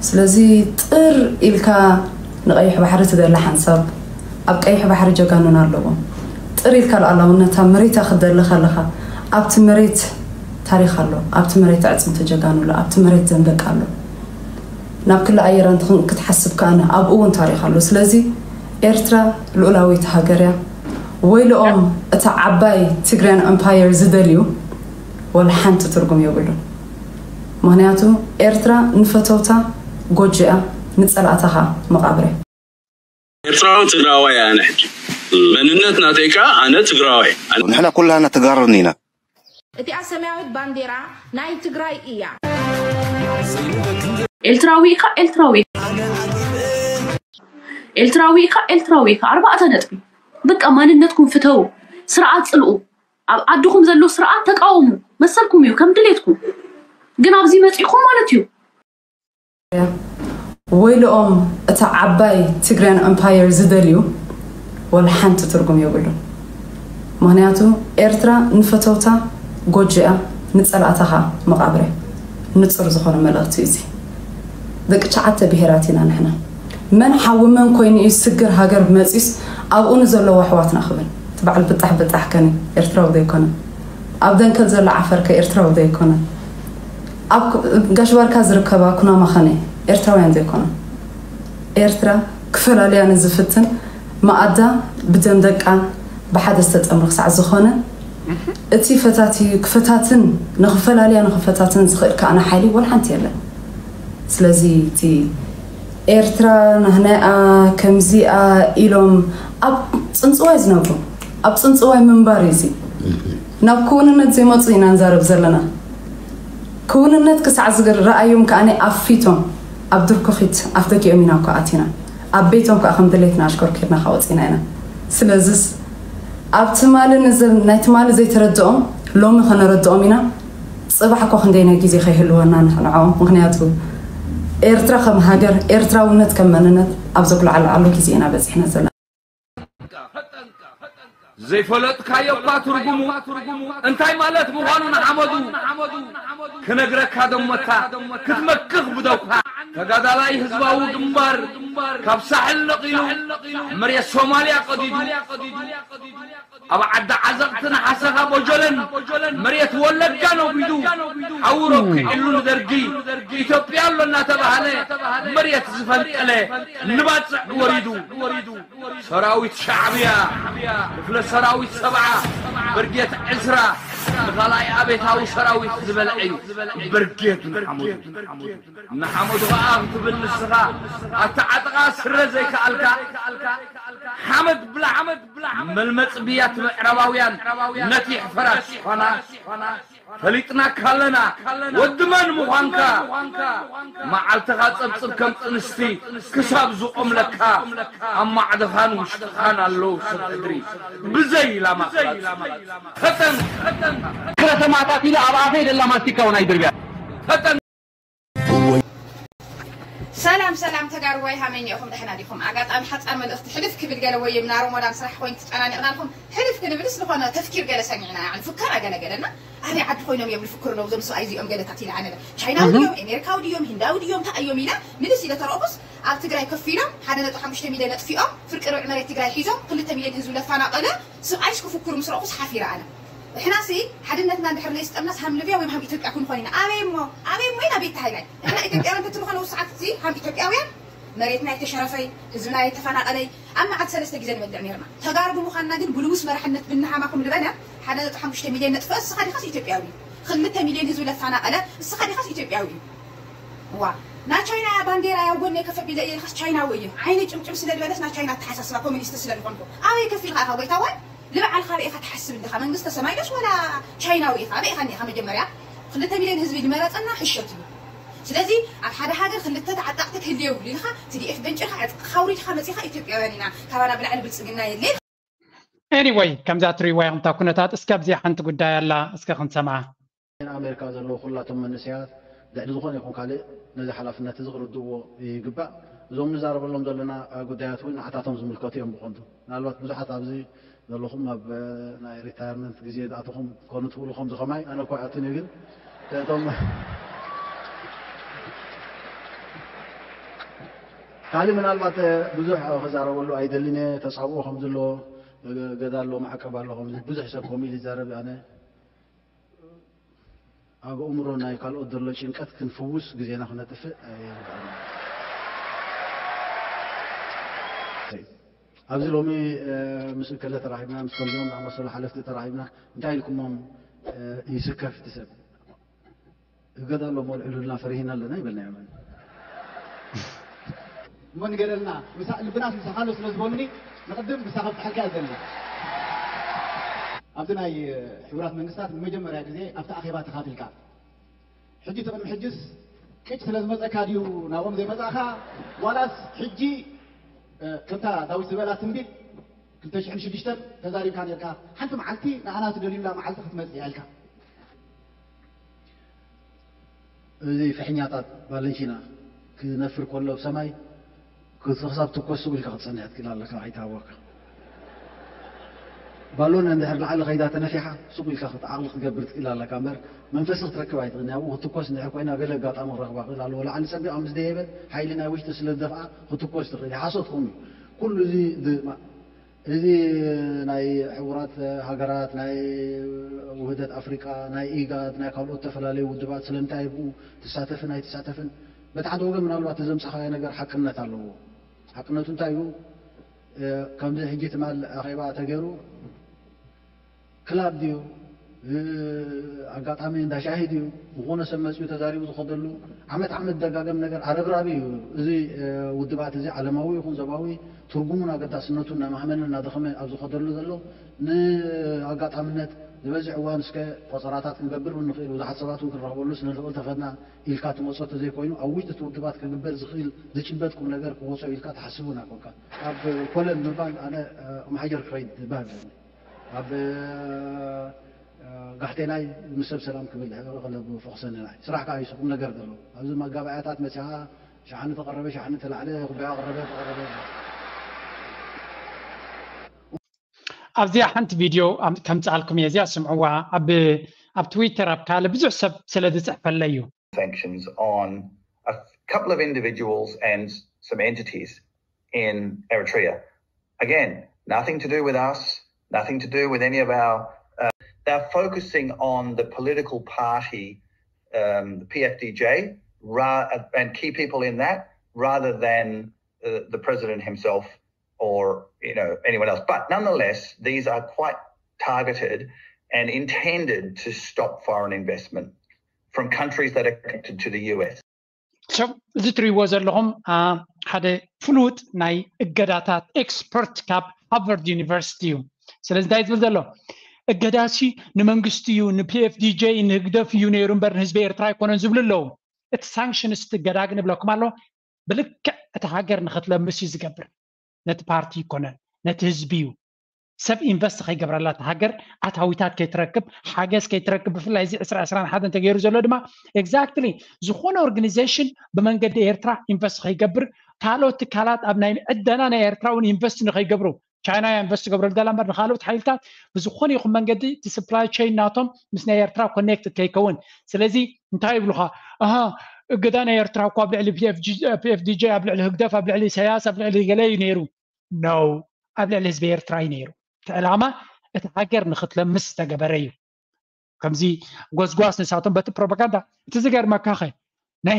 ስለዚ ጥር ኢልካ ንቐይሕ ባሕሪ ትደሊ ሓንሳብ ኣብ ቀይሕ ባሕሪ ጀጋኑና ኣለዎም። ጥር ኢልካ ሉዓላውነታ መሬታ ክትደሊ ከለኻ ኣብቲ መሬት ታሪኽ ኣሎ፣ ኣብቲ መሬት ኣዕፅምቲ ጀጋኑ ኣሎ፣ ኣብቲ መሬት ዘንበቃ ኣሎ። ናብ ክሊ ኣየር እንተ ክትሓስብ ከኣነ ኣብኡ እውን ታሪኽ ኣሎ። ስለዚ ኤርትራ ልኡላዊት ሃገር እያ። ወይልኦም እታ ዓባይ ትግርያን ኤምፓየር ዝደልዩ ወላ ሓንቲ ትርጉም የብሉን። ምኽንያቱ ኤርትራ ንፈተውታ ጎጆ እያ፣ ንጸላእታ ኸኣ መቓብር እያ። ኤርትራዊ ትግራዋይ ኣነ ሕጂ መንነት ናተይ ከዓ ኣነ ትግራዋይ። ንሕና ኩላህና ተጋርኒ ኢና። እቲኣ ሰማያዊት ባንዴራ ናይ ትግራይ እያ። ኤርትራዊ ኢኻ ኤርትራዊ ኢኻ ኤርትራዊ ኢኻ ኤርትራዊ ኢኻ ኣርባዕተ ነጥቢ። በቃ ማንነትኩም ፍተው፣ ስርዓት ጽልኡ፣ ኣብ ዓድኹም ዘሎ ስርዓት ተቃወሙ፣ መሰልኩም እዩ ከም ድሌትኩም። ግን ኣብዚ መጺኹም ማለት እዩ ወይልኦም እታ ዓባይ ትግርያን ኤምፓየር ዝደልዩ ወላ ሓንቲ ትርጉም የብሉን። ምኽንያቱ ኤርትራ ንፈተውታ ጎጆ እያ፣ ንጸላእታ ኸኣ መቓብር እያ። ንጹር ዝኾነ መልእኽቲ እዩ እዚ። ደቂ ትሽዓተ ብሄራት ኢና ንሕና። መን ሓዊ መን ኮይኑ እዩ ስግር ሃገር መጺኡስ ኣብኡ ንዘለዉ ኣሕዋትና ክብል? እቲ በዓል ብጣሕ ብጣሕ ከኒ ኤርትራዊ ዘይኮነ? ኣብ ደንከል ዘሎ ዓፈር ከ ኤርትራዊ ዘይኮነ? ኣብ ክ- ጋሽ ባርካ ዝርከባ ኩናማ ኸነ ኤርትራውያን ዘይኮነ? ኤርትራ ክፈላልያ ንዝፍትን መኣዳ ብደም ደቃ ብሓደ ዝተጠምረ ክሳዕ ዝኾነ እቲ ፈታትዩ ክፈታትን ንኽፈላልያ ንኽፈታትን ዝኽእል ከኣነ ሓይሊ ወላ ሓንቲ የለን። ስለዚ እቲ ኤርትራ ናህናያ ከምዚኣ ኢሎም ኣብ ጽንጽዋይ ዝነብሩ ኣብ ጽንጽዋይ ምንባር እዩ እዚ። ናብ ክውንነት ዘይመፁ ኢና ንዛረብ ዘለና። ክውንነት ክሳዕ ዝረኣዮም ከኣነ ኣብ ፊቶም ኣብ ድርኩኺት ኣፍ ደጊኦም ኢና እኮ ኣቲና። ኣብ ቤቶም ከዓ ከም ድሌትና ኣሽከርኪርና ካወፂና ኢና። ስለዝስ ኣብ ትማሊ ንዘ- ናይ ትማሊ ዘይተረድኦም ሎሚ ከነረድኦም ኢና። ፅባሕ እኮ ክንደይናይ ግዜ ከይህልወና ንዕኦም። ምክንያቱ ኤርትራ ከም ሃገር፣ ኤርትራውነት ከም መንነት ኣብ ዘጉላዓሉ ኣሎ ግዜ ኢና በፂሕና ዘለና። ዘይፈለጥካዮ እኳ ትርጉሙ እንታይ ማለት ምዃኑ ንሓመዱ ክነግረካ ደሞታ ክትመክኽ ብደውካ። ተጋዳላይ ህዝባዊ ግንባር ካብ ሳሕል ነቒሉ መሬት ሶማልያ ቀዲዱ ኣብ ዓዲ ዓዘቕቲ ንሓሰኻ ቦጆለን መሬት ወለጋ ነጒዱ ሓዊ ረኪዕሉ ንደርጊ ኢትዮጵያ ኣሎ እናተባህለ መሬት ዝፈንቀለ ንባጽዕ ወሪዱ። ሰራዊት ሻዕብያ ክፍለ ሰራዊት ሰብዓ ብርጌት ዕስራ ንኻልኣይ ኣቤታዊ ሰራዊት ዝበልዐ እዩ። ብርጌት ንሓመዱ ንሓመዱ ኸዓ ክትብል ንስኻ ኣተዓጥቓ ስረ ዘይከኣልካ ሓመድ ብላዕ መልመጽ ብያት ምዕራባውያን ነቲሕ ፈራስ ኾና ፈሊጥናካ ኣለና ወዲ መን ምዃንካ። መዓልትኻ ጸብጽብ ከም ጥንስቲ ክሳብ ዝቖምለካ ኣብ ማዕድኻን ውሽጥኻን ኣለዉ ሰብ ሕድሪ ብዘይ ኢላማ ክላጽ። ፈጠን ክረ ሰማዕታት ኢለ ኣብ ኣፈይ ደላ ማስቲካ እውን ኣይድርብያ። ፈጠን ሰላም ሰላም ተጋሩዋይ ሃመይ እኒኦኹም ደሕና ዲኹም? ኣጋጣሚ ሓፃር መልእኽቲ ሕልፍ ክብል ገለ ወይም ና ሮሞዳን ስራሕ ኮይኑ ተጨናኒቕናልኩም ሕልፍ ክንብልስ ዝኾነ ተፍኪር ገለ ሰሚዕና ንፍከር ኣገለገለና ኣበይ ዓዲ ኮይኖም እዮም ዝፍክሩ ነው እዞም ሰብኣይ እዚኦም ገለታት ኢለ ኣነ ቻይናዊ ድዮም ኤሜሪካዊ ድዮም ሂንዳዊ ድዮም እንታይ እዮም ኢለ ምልስ ኢለ ተረእኹስ ኣብ ትግራይ ከፊሎም ሓደ ነጥቢ ሓሙሽተ ሚልዮን ኣጥፊኦም ፍርቂ ርብዒ መሬት ትግራይ ሒዞም ክልተ ሚልዮን ህዝቢ ለፋናቐለ ሰብኣይስ ክፍክሩ ምስ ረእኹስ ሓፊረ ኣነ ንሕናሲ ሓድነትና እንድሕር ለይስጠምናስ ሃም ልብያ ወይም ሃም ኢትዮጵያ ክንኾን ኢና ኣበይ እሞ ኣበይ እሞ ኢና ቤት ሃይላይ ንሕና ኢትዮጵያውያን ተትንኾነ ውሳዓት እዚ ሃም ኢትዮጵያውያን መሬትና የተሸረፈይ ህዝብና የተፈናቀለይ ኣብ መዓት ሰለስተ ግዜ ንበልዕ ነርና ተጋሩ ብምዃንና ግን ብልውስ መራሕነት ብንሃማኹም ልበነ ሓደ ነጥቢ ሓሙሽተ ሚልዮን ነጥፍአ እስኻ ዲኻስ ኢትዮጵያዊ ክልተ ሚልዮን ህዝቢ ለፋናቀለ እስኻ ዲኻስ ኢትዮጵያዊ ዋ ናይ ቻይና ባንዴራ ያው ጎነይ ከፍ ኣቢለ እየ ኢልካስ ቻይናዊ እየ ዓይነይ ጭምጭም ስለ ዝበለስ ናይ ቻይና ኣተሓሳስባ ኮሚኒስት ስለ ዝኾንኩ ኣበይ ከፍ ኢልካ ኢኻ ጎይታዋይ ንባዕልኻ ኣበይ ኢኻ ትሓስብ እንዲኻ መንግስተ ሰማይ ዶስ ወላ ቻይናዊ ኢኻ ኣበይ ኢኻ እኒኻ መጀመርያ ክልተ ሚልዮን ህዝቢ ዝመረፀና ሕሸት እዩ ስለዚ ኣብ ሓደ ሃገር ክልተ ተዓጠቕቲ ክህልው ኢልካ ቲ ዲ ኤፍ ገንጭልካ ዕጥቕኻ ኣውሪድካ መፂኻ ኢትዮጵያውያን ኢና ካባና ብላዕሊ ብልፅግና የለ Anyway ከምዛ ትሪእዋ ኢኹም እታ ኩነታት እስኪ ኣብዚኣ ሓንቲ ጉዳይ ኣላ እስኪ ክንሰምዓ ኣሜሪካ ዘለዉ ኩላቶም መንእሰያት ልዕሊ ዝኾነ ይኹን ካልእ ነዚ ሓላፍነት እዚ ክርድእዎ ይግባእ። እዞም ንዛረበሎም ዘለና ጉዳያት እውን ንዓታቶም ዝምልከቱ እዮም። ብቐንዱ ምናልባት ብዙሓት ኣብዚ ዘለኹም ኣብ ናይ ሪታየርመንት ግዜ ዝኣተኹም ኮኑ ትኽእሉ፣ ከምዚ ከማይ ኣነ እኮ ኣይኣቱን እየ፣ ግን እቶም ካልእ ምናልባት ብዙሕ ክዛረበሉ ኣይደልን እየ። ተጻብኦ ከም ዘሎ ገዛ ኣሎ፣ ማዕቀብ ኣሎ፣ ከም ብዙሕ ሰብ ከምኡ ኢሉ ይዛረብ። ኣነ ኣብ ኣእምሮ ናይ ካልኦት ዘሎ ጭንቀት ክንፍውስ ግዜና ክነጥፍእ ኣይግባእና። ኣብዚ ሎሚ ምስ እከለ ተራኺብና፣ ምስ ከምዚኦም ዝኣመሰሉ ሓለፍቲ ተራኺብና እንታይ ኢልኩሞም ይስከፍ እቲ ሰብ? እገዳ ኣሎ፣ መልዕሉልና፣ ፈሪሂና ኣለና ይበልና እዮም። እሞ ንገረልና፣ ምሳእ ልብናስ ምሳኻ ኣሎ ስለ ዝበሉኒ፣ ንቕድም ምሳኻ ክፍትሐልካ እየ ዘለ። ኣብዚ ናይ ሕቡራት መንግስታት ንመጀመርያ ግዜ ኣብቲ ኣኼባ ተኻፊልካ፣ ሕጂ እቲ ቅድሚ ሕጅስ ቅጭ ስለ ዝመፀካ ድዩ ናብኦም ዘይመፃእካ? ዋላስ ሕጂ ከምታ ዳዊት ዝበላ ትንቢት ክልተ ሽሕን ሽዱሽተን ተዛሪብካ ነርካ፣ ሓንቲ መዓልቲ ንኣና ትደልዩላ መዓልቲ ክትመፅእ እያ ኢልካ? እዚ ፍሕኛታት ባለንሺና ክነፍር ከሎ ኣብ ሰማይ ክሳብ ትኮስ ሱቕ ኢልካ ክትጸንሕ ትክእል ኣለካ፣ ኣይትሃወካ። ባሎን እንድሕር ላዕሊ ከይዳ ተነፊሓ ሱቕ ኢልካ ዓቕሊ ክትገብር ትክእል ኣለካ እምበር መንፈስ ክትረክብ ኣይትኽእልን። ኣብኡ ክትኮስ እንድሕር ኮይና ገለ ኣጋጣሚ ክረኽባ ክእል ኣለዎ። ላዕሊ ጸቢቓ ምስ ደየበት ሓይሊ ናይ ውሽጢ ስለ ዝደፍኣ ክትኮስ ትኽእል እያ። ሓሶት ኮይኑ ኩሉ እዚ ድ- እዚ ናይ ሕቡራት ሃገራት፣ ናይ ውህደት ኣፍሪቃ፣ ናይ ኢጋድ፣ ናይ ካልኦት ዝተፈላለዩ ውድባት ስለምንታይ ብኡ ትሳተፍን ኣይትሳተፍን? በቲ ሓደ ወገን ምናልባት እቲ ዘምጻኻዮ ነገር ሓቅነት ኣለዎ። ሓቅነቱ እንታይ እዩ? ከምዚ ሕጂ ትማል ኣኼባ ተገይሩ ክላብ ድዩ ኣጋጣሚ እንዳ ሻሂ ድዩ ዝኾነ ሰብ መፅኡ ተዛሪቡ ዝኸደሉ ዓመት ዓመት ደጋገም ነገር ኣረብራቢ እዩ። እዚ ውድባት እዚ ዓለማዊ ይኹን ዞባዊ ትርጉሙን ኣገዳስነቱን እናማህመነ እናደኸመ ኣብ ዝኸደሉ ዘሎ ንኣጋጣምነት ዝበዝሕ እዋን እስከ ቆፀራታት ክንገብር እውን ንኽእል ብዙሓት ሰባት እውን ክንረኽበሉ ስለ ንኽእል ተኸድና ኢልካ ትመፆ ተዘይኮይኑ ኣብ ውሽጢ እቲ ውድባት ክግበር ዝኽእል ዝጭበጥ ቁም ነገር ክወፆ ኢልካ ትሓስብ እውን ኣይኮንካ። ኣብ ኮለል ምባል ኣነ መሓጀር ክኸይድ ባህ ኣለኒ። ኣብ ጋሕቴናይ ምስ ሰብ ሰላም ክብል ሕቕቕ ለቡ ፈቕሰንናይ ስራሕ ከዓ ይስኹም ነገር ዘሎ ኣብዚ መጋባእያታት መፅኻ ሸሓኒ ተቐረበ ሸሓኒ ተላዕለ ኩባያ ቀረበ ተቐረበ ኣብዚኣ ሓንቲ ቪድዮ ከምፃልኩም እየ እዚኣ ስምዕዋ ኣብ ኣብ ትዊተር ኣብ ካልእ ብዙሕ ሰብ ስለ ዝፅሕፈለይ እዩ sanctions on a couple of individuals and some entities in Eritrea. Again, nothing to do with us, nothing to do with any of our. Uh, they're focusing on the political party, um, the P F D J, ra- and key people in that, rather than uh, the president himself or you know anyone else. But nonetheless, these are quite targeted and intended to stop foreign investment from countries that are connected to the U S. ሰብ እዚ ትሪእዎ ዘለኹም ሓደ ፍሉጥ ናይ እገዳታት ኤክስፐርት ካብ ሃርቨርድ ዩኒቨርሲቲ እዩ። ስለዚ እንታይ ዝብል ዘሎ እገዳሲ ንመንግስቲ እዩ ንፒኤፍዲጄ ንህግደፍ እዩ ነይሩ እምበር ንህዝቢ ኤርትራ ኣይኮነን ዝብሉ ኣለዉ። እቲ ሳንክሽንስ እቲ እገዳ ግን እብለኩም ኣሎ ብልክዕ እቲ ሃገር ንክትለምስ እዩ ዝገብር። ነቲ ፓርቲ ይኮነን ነቲ ህዝቢ እዩ። ሰብ ኢንቨስት ከይገብረላ እታ ሃገር ኣታዊታት ከይትረክብ ሓገዝ ከይትረክብ ብፍላይ እዚ ዕስራ ዕስራን ሓደን ተገይሩ ዘሎ ድማ ኤግዛክትሊ ዝኾነ ኦርጋኒዜሽን ብመንገዲ ኤርትራ ኢንቨስት ከይገብር ካልኦት ትካላት ኣብ ናይ ዕደና ናይ ኤርትራ እውን ኢንቨስት ንከይገብሩ ቻይና ኢንቨስት ትገብረሉ ዘላ እምበር ንካልኦት ሓይልታት ብዝኾነ ይኹን መንገዲ እቲ ስፕላይ ቸይን ናቶም ምስ ናይ ኤርትራ ኮኔክትድ ከይከውን ስለዚ እንታይ ይብሉኻ ኣሃ እገዳ ናይ ኤርትራ እኮ ኣብ ልዕሊ ፒኤፍዲጂ ኣብ ልዕሊ ህግደፍ ኣብ ልዕሊ ኢሳያስ ኣብ ልዕሊ ገለ እዩ ነይሩ ነው ኣብ ልዕሊ ህዝቢ ኤርትራ እዩ ነይሩ እቲ ዕላማ እቲ ሃገር ንክትለምስ ዝተገበረ እዩ ከምዚ ጎስጓስ ንሳቶም በቲ ፕሮፓጋንዳ እቲ ዝገርመካኸ ናይ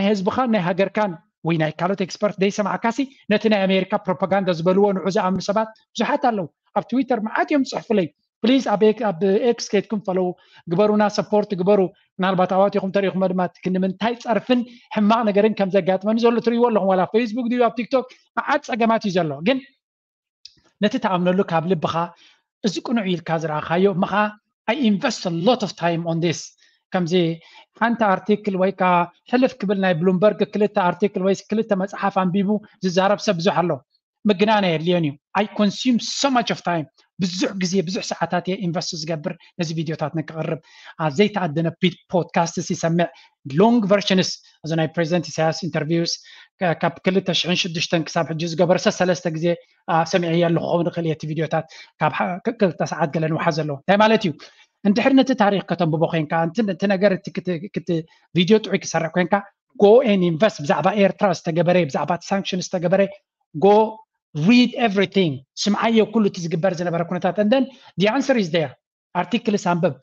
ህዝብኻን ናይ ሃገርካን ወይ ናይ ካልኦት ኤክስፐርት ደይሰማዕካሲ ነቲ ናይ ኣሜሪካ ፕሮፓጋንዳ ዝበልዎ ንዑ ዝኣምኑ ሰባት ብዙሓት ኣለዉ ኣብ ትዊተር መዓት እዮም ዝፅሕፉለይ ፕሊዝ ኣብ ኤክስ ከይድኩም ፈለው ግበሩና ሰፖርት ግበሩ ምናልባት ኣዋቲኹም ተሪኢኹም ድማ ክንምንታይ ፀርፍን ሕማቕ ነገርን ከም ዘጋጥመኒ ዘሎ ትርእይዎ ኣለኹም ዋላ ፌስቡክ ድዩ ኣብ ቲክቶክ መዓት ፀገማት እዩ ዘሎ ግን ነቲ ትኣምነሉ ካብ ልብኻ እዚ ቅኑዕ ኢልካ ዝረኣኻዮ እሞ ከዓ I invest a lot of time on this ከምዚ ሓንቲ ኣርቲክል ወይ ከዓ ሕልፍ ክብል ናይ ብሉምበርግ ክልተ ኣርቲክል ወይ ክልተ መፅሓፍ ኣንቢቡ ዝዛረብ ሰብ ብዙሕ ኣሎ ምግናን ኣየድልዮን እዩ። I consume so much of time፣ ብዙሕ ግዜ ብዙሕ ሰዓታት እየ ኢንቨስት ዝገብር ነዚ ቪድዮታት ንክቕርብ። ኣብ ዘይተኣደነ ፖድካስት ይሰምዕ፣ ሎንግ ቨርሽንስ፣ እዚ ናይ ፕሬዚደንት ኢሳያስ ኢንተርቪውስ ካብ ክልተ ሽሕን ሽዱሽተን ክሳብ ሕጂ ዝገበረ ሰለስተ ግዜ ሰሚዐ ኣለኹ ክኸውን ይኽእል እየ። እቲ ቪድዮታት ካብ ክልተ ሰዓት ገለ ንውሓ ዘለዎ እንታይ ማለት እዩ? እንድሕር ነቲ ታሪክ ከተንብቦ ኮንካ፣ እቲ ነገር ቪድዮ ጥዑይ ክሰርሕ ኮንካ፣ go and invest፣ ብዛዕባ ኤርትራ ዝተገበረ፣ ብዛዕባ ሳንክሽን ዝተገበረ፣ go read everything፣ ስምዓዮ ኩሉ እቲ ዝግበር ዝነበረ ኩነታት። And then the answer is there። ኣርቲክልስ ኣንብብ።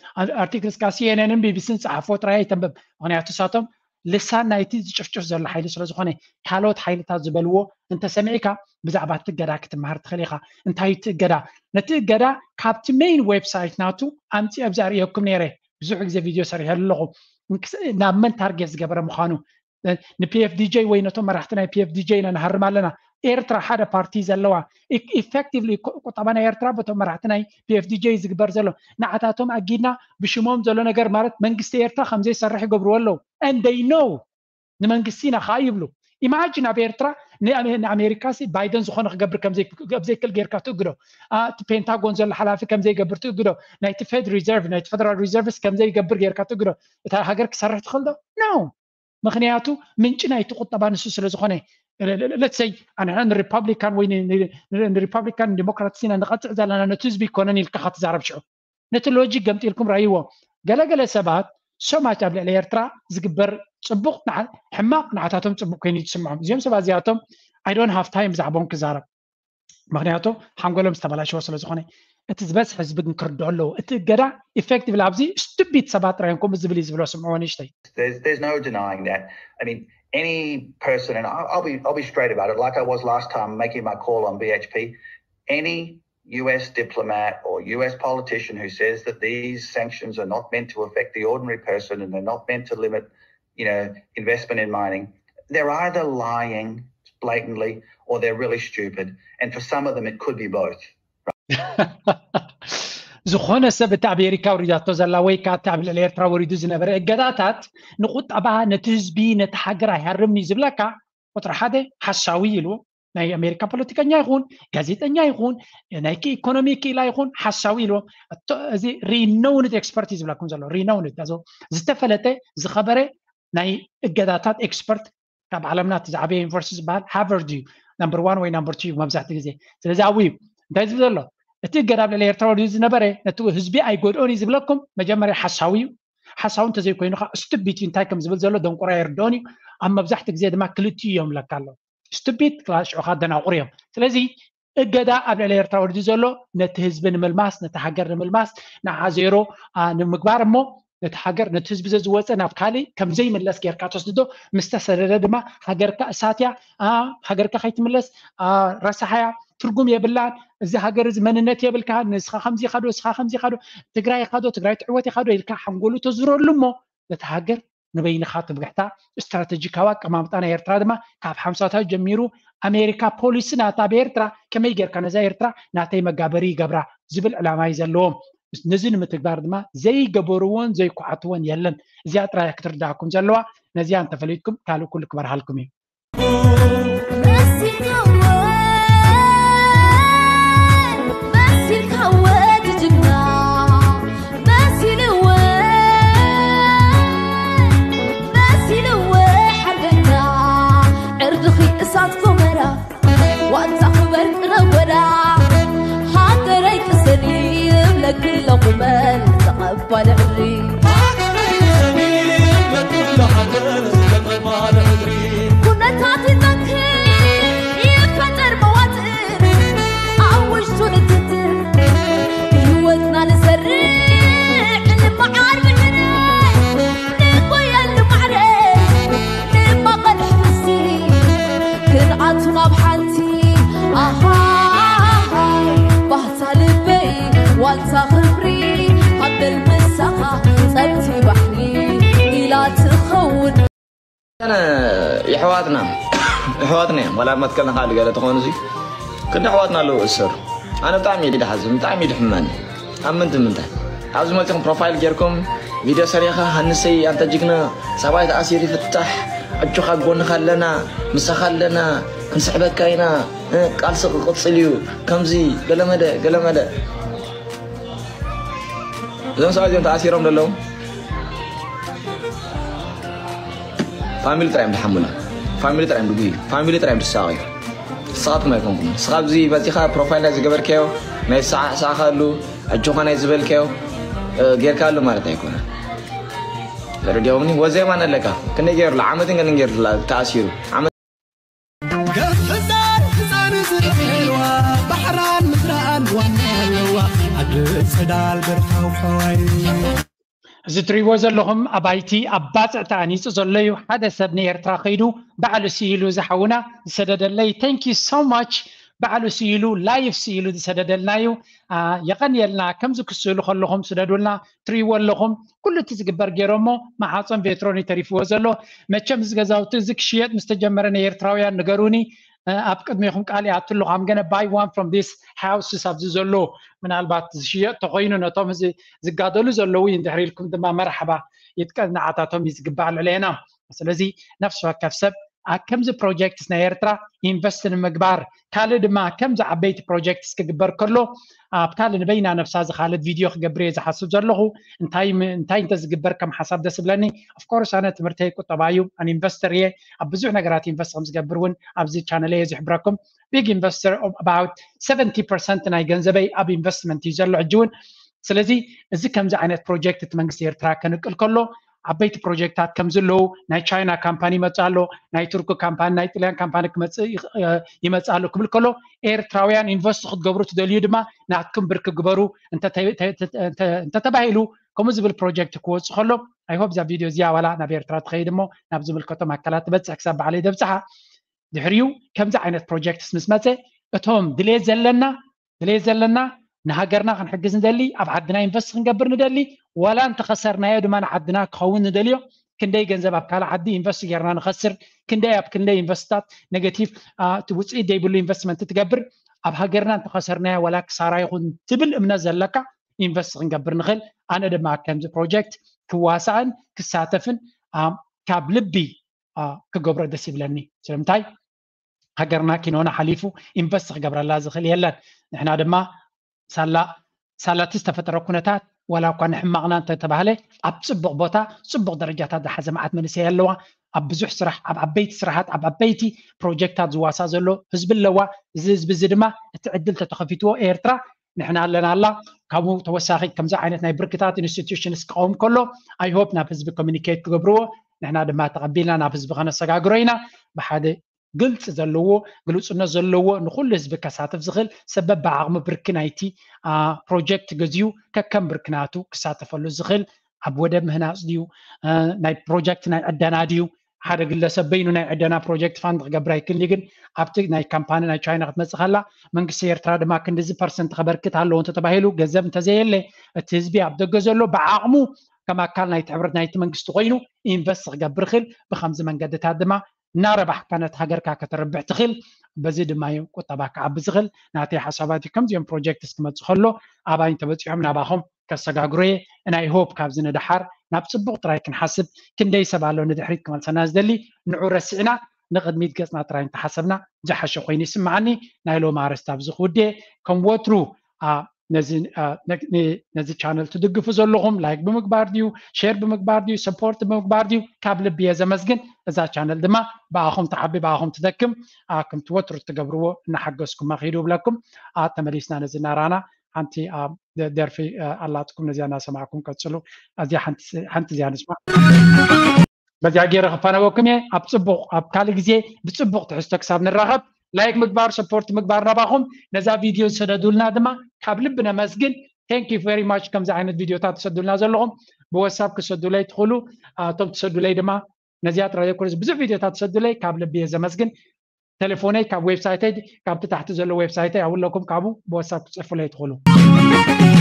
ኣርቲክልስ ካ CNN ን ቢቢሲ ን ጸሓፎ ጥራይ ኣይተንብብ። ምክንያቱ ሳቶም ልሳን ናይቲ ዝጭፍጭፍ ዘሎ ሓይሊ ስለ ዝኾነ፣ ካልኦት ሓይልታት ዝበልዎ እንተሰሚዕካ ብዛዕባ እቲ እገዳ ክትመሃር ትኽእል ኢኻ። እንታይ እዩ እቲ እገዳ? ነቲ እገዳ ካብቲ ሜይን ዌብሳይት ናቱ ኣምጺ ኣብዚ ኣርእየኩም ነይረ። ብዙሕ ግዜ ቪድዮ ሰሪሐሉ ኣለኹ። ናብ መን ታርጌት ዝገበረ ምዃኑ፣ ን PFDJ ወይ ነቶም መራሕቲ ናይ PFDJ ኢና ንሃርም ኣለና። ኤርትራ ሓደ ፓርቲ ዘለዋ፣ ኢፌክቲቭሊ ቁጠባ ናይ ኤርትራ በቶም መራሕቲ ናይ PFDJ ዝግበር ዘሎ፣ ንዓታቶም ኣጊድና ብሽሞም ዘሎ ነገር ማለት መንግስቲ ኤርትራ ከምዘይሰርሕ ይገብርዎ ኣለዉ። And they know። ንመንግስቲ ኢና ከዓ ይብሉ። ኢማጂን ኣብ ኤርትራ ንኣሜሪካ ሲ ባይደን ዝኾነ ክገብር ከምዘይክእል ጌርካ ትእግዶ፣ እቲ ፔንታጎን ዘሎ ሓላፊ ከምዘይገብር ትእግዶ፣ ናይቲ ፌድ ሪዘርቭ ናይቲ ፌደራል ሪዘርቭስ ከምዘይገብር ጌርካ ትእግዶ። እታ ሃገር ክሰርሕ ትኽእል ዶ? No። ምክንያቱ ምንጪ ናይቲ ቁጠባ ንሱ ስለ ዝኾነ። ለትሰይ ኣንሕና ንሪፓብሊካን ወይ ንሪፓብሊካን ዲሞክራትስ ኢና ንቐፅዕ ዘለና ነቲ ህዝቢ ይኮነን ኢልካ ክትዛረብ ሽዑ ነቲ ሎጂክ ገምጢልኩም ረእይዎ። ገለገለ ሰባት ሶማች ኣብ ልዕሊ ኤርትራ ዝግበር ፅቡቕ ሕማቕ ንዓታቶም ፅቡቕ ኮይኑ ዝስምዖም። እዚኦም ሰባት እዚኣቶም I don't have time ብዛዕባኦም ክዛረብ፣ ምክንያቱ ሓንጎሎም ዝተበላሸወ ስለ ዝኾነ። እቲ ዝበዝሕ ህዝቢ ግን ክርድኦ ኣለዎ። እቲ እገዳ ኢፌክቲቭሊ ኣብዚ ስቱፒድ ሰባት ጥራይ እዮም ከምኡ ዝብል እዩ ዝብሎ ስምዕዎ ንእሽተይ። There's, there's no denying that. I mean, any person, and I'll, I'll be I'll be straight about it. Like I was last time making my call on BHP, any U S diplomat or U S politician who says that these sanctions are not meant to affect the ordinary person and they're not meant to limit, you know, investment in mining, they're either lying blatantly or they're really stupid. And for some of them, it could be both. ዝኾነ ሰብ እቲ ኣሜሪካ ወሪዳቶ ዘላ ወይ ከዓ እቲ ኣብ ልዕሊ ኤርትራ ወሪዱ ዝነበረ እገዳታት ንቁጠባ፣ ነቲ ህዝቢ፣ ነቲ ሃገር ኣይሃርምን እዩ ዝብለካ፣ ቁፅሪ ሓደ ሓሳዊ ኢልዎ። ናይ ኣሜሪካ ፖለቲከኛ ይኹን፣ ጋዜጠኛ ይኹን፣ ናይ ኢኮኖሚ ክኢላ ይኹን ሓሳዊ ኢልዎ። እዚ ሪኖውንድ ኤክስፐርት እዩ ዝብለኩም ዘሎ። ሪኖውንድ ዝተፈለጠ ዝኸበረ ናይ እገዳታት ኤክስፐርት ካብ ዓለምና እቲ ዝዓበየ ዩኒቨርሲቲ ዝበሃል ሃርቨርድ እዩ። ናምበር ዋን ወይ ናምበር ቱ እዩ መብዛሕትኡ ግዜ። ስለዚ ኣብኡ እዩ እንታይ ዝብል ዘሎ፣ እቲ እገዳ ኣብ ልዕሊ ኤርትራ ወሪዱ ዝነበረ ነቲ ህዝቢ ኣይጎድኦን እዩ ዝብለኩም። መጀመርያ ሓሳዊ እዩ። ሓሳዊ እንተዘይኮይኑ ከዓ ስቱፒድ እዩ። እንታይ ከም ዝብል ዘሎ ደንቆሮ ኣይርድኦን እዩ። ኣብ መብዛሕትኡ ግዜ ድማ ክልቲኡ እዮም ለካ ኣለዉ። ስቱፒድ ሽዑ ከዓ ደናቁር እዮም። ስለዚ እገዳ ኣብ ልዕሊ ኤርትራ ወሪዱ ዘሎ ነቲ ህዝቢ ንምልማስ፣ ነቲ ሃገር ንምልማስ፣ ንዓ ዜሮ ንምግባር እሞ ነቲ ሃገር ነቲ ህዝቢ ዘዝወፀ ናብ ካሊእ ከምዘይምለስ ጌርካ ተስድዶ። ምስ ተሰደደ ድማ ሃገርካ እሳት እያ፣ ሃገርካ ከይትምለስ ረሳሕ እያ፣ ትርጉም የብላን። እዚ ሃገር እዚ መንነት የብልካ፣ ንስኻ ከምዚ ኢኻ ዶ፣ ንስኻ ከምዚ ኢኻ ዶ፣ ትግራይ ኢኻ ዶ፣ ትግራይ ትዕወት ኢኻ ዶ ኢልካ ሓንጎሉ ተዝረሉ እሞ ነቲ ሃገር ንበይንኻ ትምክሕታ። ስትራተጂካዊ ኣቀማምጣ ናይ ኤርትራ ድማ ካብ ሓምሳታት ጀሚሩ ኣሜሪካ ፖሊሲ ናታ ኣብ ኤርትራ ከመይ ጌርካ ነዛ ኤርትራ ናተይ መጋበሪ ይገብራ ዝብል ዕላማ እዩ ዘለዎም። ነዚ ንምትግባር ድማ ዘይገበርዎን ዘይኳዓትዎን የለን። እዚኣ ጥራይ ክትርዳእኩም ዘለዋ። ነዚኣ እንተፈሊጥኩም ካልእ ኩሉ ክበርሃልኩም እዩ። እሳት ጎመራ ዋንታ ክበር ቅረብ ወዳ ሃገረይ ቅሰኒ ይብለኪ ኣለኹ በል ተቐባሊ ዕድሪ። ኩነታት ይጠንክር ይፈጠር መዋጥር ኣብ ውሽጡ ንትትር ህይወትና ንሰርዕ ንመዓር ብዕረ ንጎየሉ ማዕረ ንማቐል ሕምስቲ ክንኣቱ ናብ ሓንቲ ኣሃ ባህታ ልበይ ዋልታ ክብሪ ሃበል ምሳኻ ጸብቲ ባሕሪ ኢላ ትኸውን። ኣነ የሕዋትና የሕዋትና እዮም ዋላ መትከልና ካልእ ገለ ተኾኑ ሲ ክንዲ ኣሕዋትና ኣለዉ እሰሩ። ኣነ ብጣዕሚ እዩ ድሓዝን ብጣዕሚ እዩ ድሕመኒ። ኣብ ምንት ምንታይ ኣብዚ መፅኹም ፕሮፋይል ጌርኩም ቪድዮ ሰሪኻ ሃንሰይ ኣንተ ጅግና ሰብኣይ ተኣሲሩ ይፍታሕ ኣጆኻ ጎንኻ ኣለና፣ ምሳኻ ኣለና፣ ክንስሕበካ ኢና፣ እ፣ ቃልሲ ክቕጽል እዩ፣ ከምዚ ገለመለ ገለመለ። እዞም ሰባት እዚኦም ተኣሲሮም ዘለዉ ፋሚሊ ጥራይ እዮም ድሓሙና፣ ፋሚሊ ጥራይ እዮም ድጉዩ፣ ፋሚሊ ጥራይ እዮም ድሳቐዩ። ንስኻትኩም ኣይኮንኩም። ንስኻ ኣብዚ መጺኻ ፕሮፋይል ናይ ዝገበርካዮ ናይ ሰዓዕ ሰዓኻ ኣሉ ኣጆኻ ናይ ዝበልካዮ እ፣ ጌርካ ኣሉ ማለት ኣይኮነን። ተረዲኦምኒ? ወዘ የማን ኣለካ ክንደይ ገይሩላ? ዓመትን ገልን ገይሩላ ተኣሲሩ። ዓመት ገፍታን ህፃን ዝርእዋ ባሕራን ምድራን ዋና ኣለዋ። ዓዲ ፀዳል በርታው ሓዋይ። እዚ ትሪእዎ ዘለኹም ኣባይቲ ኣብ ባፅዕ ተኣኒፁ ዘሎ እዩ። ሓደ ሰብ ንኤርትራ ከይዱ ባዕሉ ስኢሉ ዝሓውና ዝሰደደለይ። Thank you so much። ባዕሉ ስኢሉ ላይፍ ስኢሉ ዝሰደደልና እዩ። አ፣ የቐንየልና። ከምዚ ክስእሉ ከለኹም ስደዱልና። ትሪእዎ ኣለኹም ኩሉ እቲ ዝግበር ገይሮሞ መዓፆን ቬትሮን እዩ ተሪፍዎ ዘሎ። መቸም እዚ ገዛውቲ እዚ ክሽየጥ ምስ ተጀመረ ንኤርትራውያን ንገሩኒ። እ፣ ኣብ ቅድሚኹም ቃል ይኣቱ ኣለኹ። I'm gonna buy one from this houses ኣብዚ ዘሎ ምናልባት ዝሽየጥ ተኾይኑ ነቶም እዚ ዝጋደሉ ዘለዉ እዩ። እንድሕር ኢልኩም ድማ መርሓባ ይጥቀ ንዓታቶም እዩ ዝግባእ ልዕሌና። ስለዚ ነፍሲ ወከፍ ሰብ ኣብ ከምዚ ፕሮጀክትስ ናይ ኤርትራ ኢንቨስት ንምግባር ካልእ ድማ ከምዚ ዓበይቲ ፕሮጀክትስ ክግበር ከሎ ኣብ ካልእ ንበይና ነብሳ ዝኻልእ ቪድዮ ክገብር እየ ዝሓስብ ዘለኹ። እንታይ ም- እንታይ እንተዝግበር ከም ሓሳብ ደስ ብለኒ። Of course ኣነ ትምህርተይ ቁጠባ እዩ፣ ኣን ኢንቨስተር እየ። ኣብ ብዙሕ ነገራት ኢንቨስት ከም ዝገብር እውን ኣብዚ ቻነል እየ ዝሕብረኩም። Big investor, about seventy percent ናይ ገንዘበይ ኣብ ኢንቨስትመንት እዩ ዘሎ ሕጂ እውን። ስለዚ እዚ ከምዚ ዓይነት ፕሮጀክት እቲ መንግስቲ ኤርትራ ከንቅል ከሎ ዓበይቲ ፕሮጀክታት ከም ዘለዉ ናይ ቻይና ካምፓኒ ይመጽእ ኣሎ፣ ናይ ቱርክ ካምፓኒ፣ ናይ ጥልያን ካምፓኒ ክመጽእ ይኽ- እ፣ ይመጽእ ኣሎ ክብል ከሎ ኤርትራውያን ኢንቨስት ክትገብሩ ትደልዩ ድማ ናትኩም ብርክ ግበሩ እንተ- ተ- ተ- ተ- እንተ- እንተተባሂሉ ከምኡ ዝብል ፕሮጀክት ክወጽእ ከሎ I hope እዛ ቪድዮ እዚኣ ዋላ ናብ ኤርትራ ትኸይድ እሞ ናብ ዝምልከቶም ኣካላት ትበጽሕ ክሳብ ባዕለይ ደብጽሓ። ድሕሪኡ ከምዚ ዓይነት ፕሮጀክትስ ምስ መጸ እቶም ድሌት ዘለና ድሌት ዘለና ንሃገርና ክንሕግዝ ንደሊ፣ ኣብ ዓድና ኢንቨስት ክንገብር ንደሊ፣ ዋላ እንተኸሰርናዮ ድማ ንዓድና ክኸውን ንደልዮ። ክንደይ ገንዘብ ኣብ ካልእ ዓዲ ኢንቨስት ጌርና ንኸስር፣ ክንደይ ኣብ ክንደይ ኢንቨስትታት ኔጋቲቭ፣ አ፣ እቲ ውፅኢት ዘይብሉ ኢንቨስትመንት ትገብር፣ ኣብ ሃገርና እንተኸሰርናዮ ዋላ ክሳራ ይኹን ትብል እምነት ዘለካ ኢንቨስት ክንገብር ንኽእል። ኣነ ድማ ከምዚ ፕሮጀክት ክዋሳእን ክሳተፍን፣ አ፣ ካብ ልቢ፣ አ፣ ክገብሮ ደስ ይብለኒ። ስለምንታይ ሃገርና ኪኖና ሓሊፉ ኢንቨስት ክገብረላ ዝኽእል የለን። ንሕና ድማ ሳላ ሳላ እቲ ዝተፈጠረ ኩነታት ዋላ እኳ ንሕማቕና እንተተባህለ ኣብ ፅቡቕ ቦታ ፅቡቕ ደረጃታት ዝሓዘ መዓት መንእሰይ ኣለዋ። ኣብ ብዙሕ ስራሕ ኣብ ዓበይቲ ስራሓት ኣብ ዓበይቲ ፕሮጀክታት ዝዋሳ ዘሎ ህዝቢ ኣለዋ። እዚ ህዝቢ እዚ ድማ እቲ ዕድል ተተኸፊትዎ ኤርትራ ንሕና ኣለና ኣላ። ካብኡ ተወሳኺ ከምዚ ዓይነት ናይ ብርክታት ኢንስቲትዩሽንስ ክቐውም ከሎ I hope ናብ ህዝቢ ኮሚኒኬት ክገብርዎ ንሕና ድማ ተቐቢልና ናብ ህዝቢ ከነሰጋግሮ ኢና። ብሓደ ግልፂ ዘለዎ ግልፅነት ዘለዎ ንኩሉ ህዝቢ ከሳትፍ ዝኽእል ሰብ በብዓቕሚ ብርኪ ናይቲ ፕሮጀክት ገዚኡ ከከም ብርኪ ናቱ ክሳተፈሉ ዝኽእል ኣብ ወደብ ምህናፅ ድዩ ናይ ፕሮጀክት ናይ ዕደና ድዩ ሓደ ግለሰብ በይኑ ናይ ዕደና ፕሮጀክት ፋንድ ክገብር ኣይክእል ግን ኣብቲ ናይ ካምፓኒ ናይ ቻይና ክትመፅእ ከላ መንግስቲ ኤርትራ ድማ ክንድዚ ፐርሰንት ከበርክት ኣለዎ እንተተባሂሉ ገንዘብ እንተዘየለ እቲ ህዝቢ ኣብ ደገ ዘሎ ብዓቕሙ ከም ኣካል ናይቲ ሕብረት ናይቲ መንግስቲ ኮይኑ ኢንቨስት ክገብር ይኽእል ብከምዚ መንገድታት ድማ እናረባሕካ ነቲ ሃገርካ ከተርብሕ ትኽእል በዚ ድማ እዩ ቁጠባ ክዓቢ ዝኽእል ናተይ ሓሳባት እዩ ከምዚኦም ፕሮጀክትስ ክመፁ ከሎ ኣባይ እንተበፂሖም ናባኹም ከሰጋግሮ እየ ናይ ሆፕ ካብዚ ንደሓር ናብ ፅቡቕ ጥራይ ክንሓስብ ክንደይ ሰብ ኣሎ ንድሕሪት ክመልሰና ዝደሊ ንዑ ረሲዕና ንቕድሚት ገፅና ጥራይ እንተሓሰብና ዝሓሸ ኮይኑ ይስምዓኒ ናይ ሎም ኣርስት ኣብዚ ክውድየ ከም ወትሩ ነዚ ቻነል ትድግፉ ዘለኹም ላይክ ብምግባር ድዩ ሸር ብምግባር ድዩ ሰፖርት ብምግባር ድዩ ካብ ልቢ እየ ዘመስግን እዛ ቻነል ድማ ብኣኹም ትዓቢ ብኣኹም ትደክም ከምቲ ወትሩ ትገብርዎ እናሓገዝኩማ ክይዱ ብለኩም ተመሊስና ነዚ እናራና ሓንቲ ደርፊ ኣላትኩም ነዚኣ እናሰማዕኩም ቀፅሉ ኣዚኣ ሓንቲ እዚኣ ንስማ በዚኣ ገይረ ክፋነወኩም እየ ኣብ ፅቡቕ ኣብ ካልእ ግዜ ብፅቡቕ ትሕዝቶ ክሳብ ንራኸብ ላይክ ምግባር ሰፖርት ምግባር ናባኹም ነዛ ቪድዮ ዝሰደዱልና ድማ ካብ ልቢ ነመስግን thank you very much ከምዚ ዓይነት ቪድዮታት ትሰዱልና ዘለኹም ብወሳብ ክሰዱለይ ትኽእሉ እቶም ትሰዱለይ ድማ ነዚኣ ጥራይ ዘይኮነስ ብዙሕ ቪድዮታት ትሰዱለይ ካብ ልቢ እየ ዘመስግን ቴሌፎነይ ካብ ዌብሳይተይ ካብቲ ታሕቲ ዘሎ ዌብሳይተይ ኣብለኩም ካብኡ ብወሳብ ክትፅሕፉለይ ትኽእሉ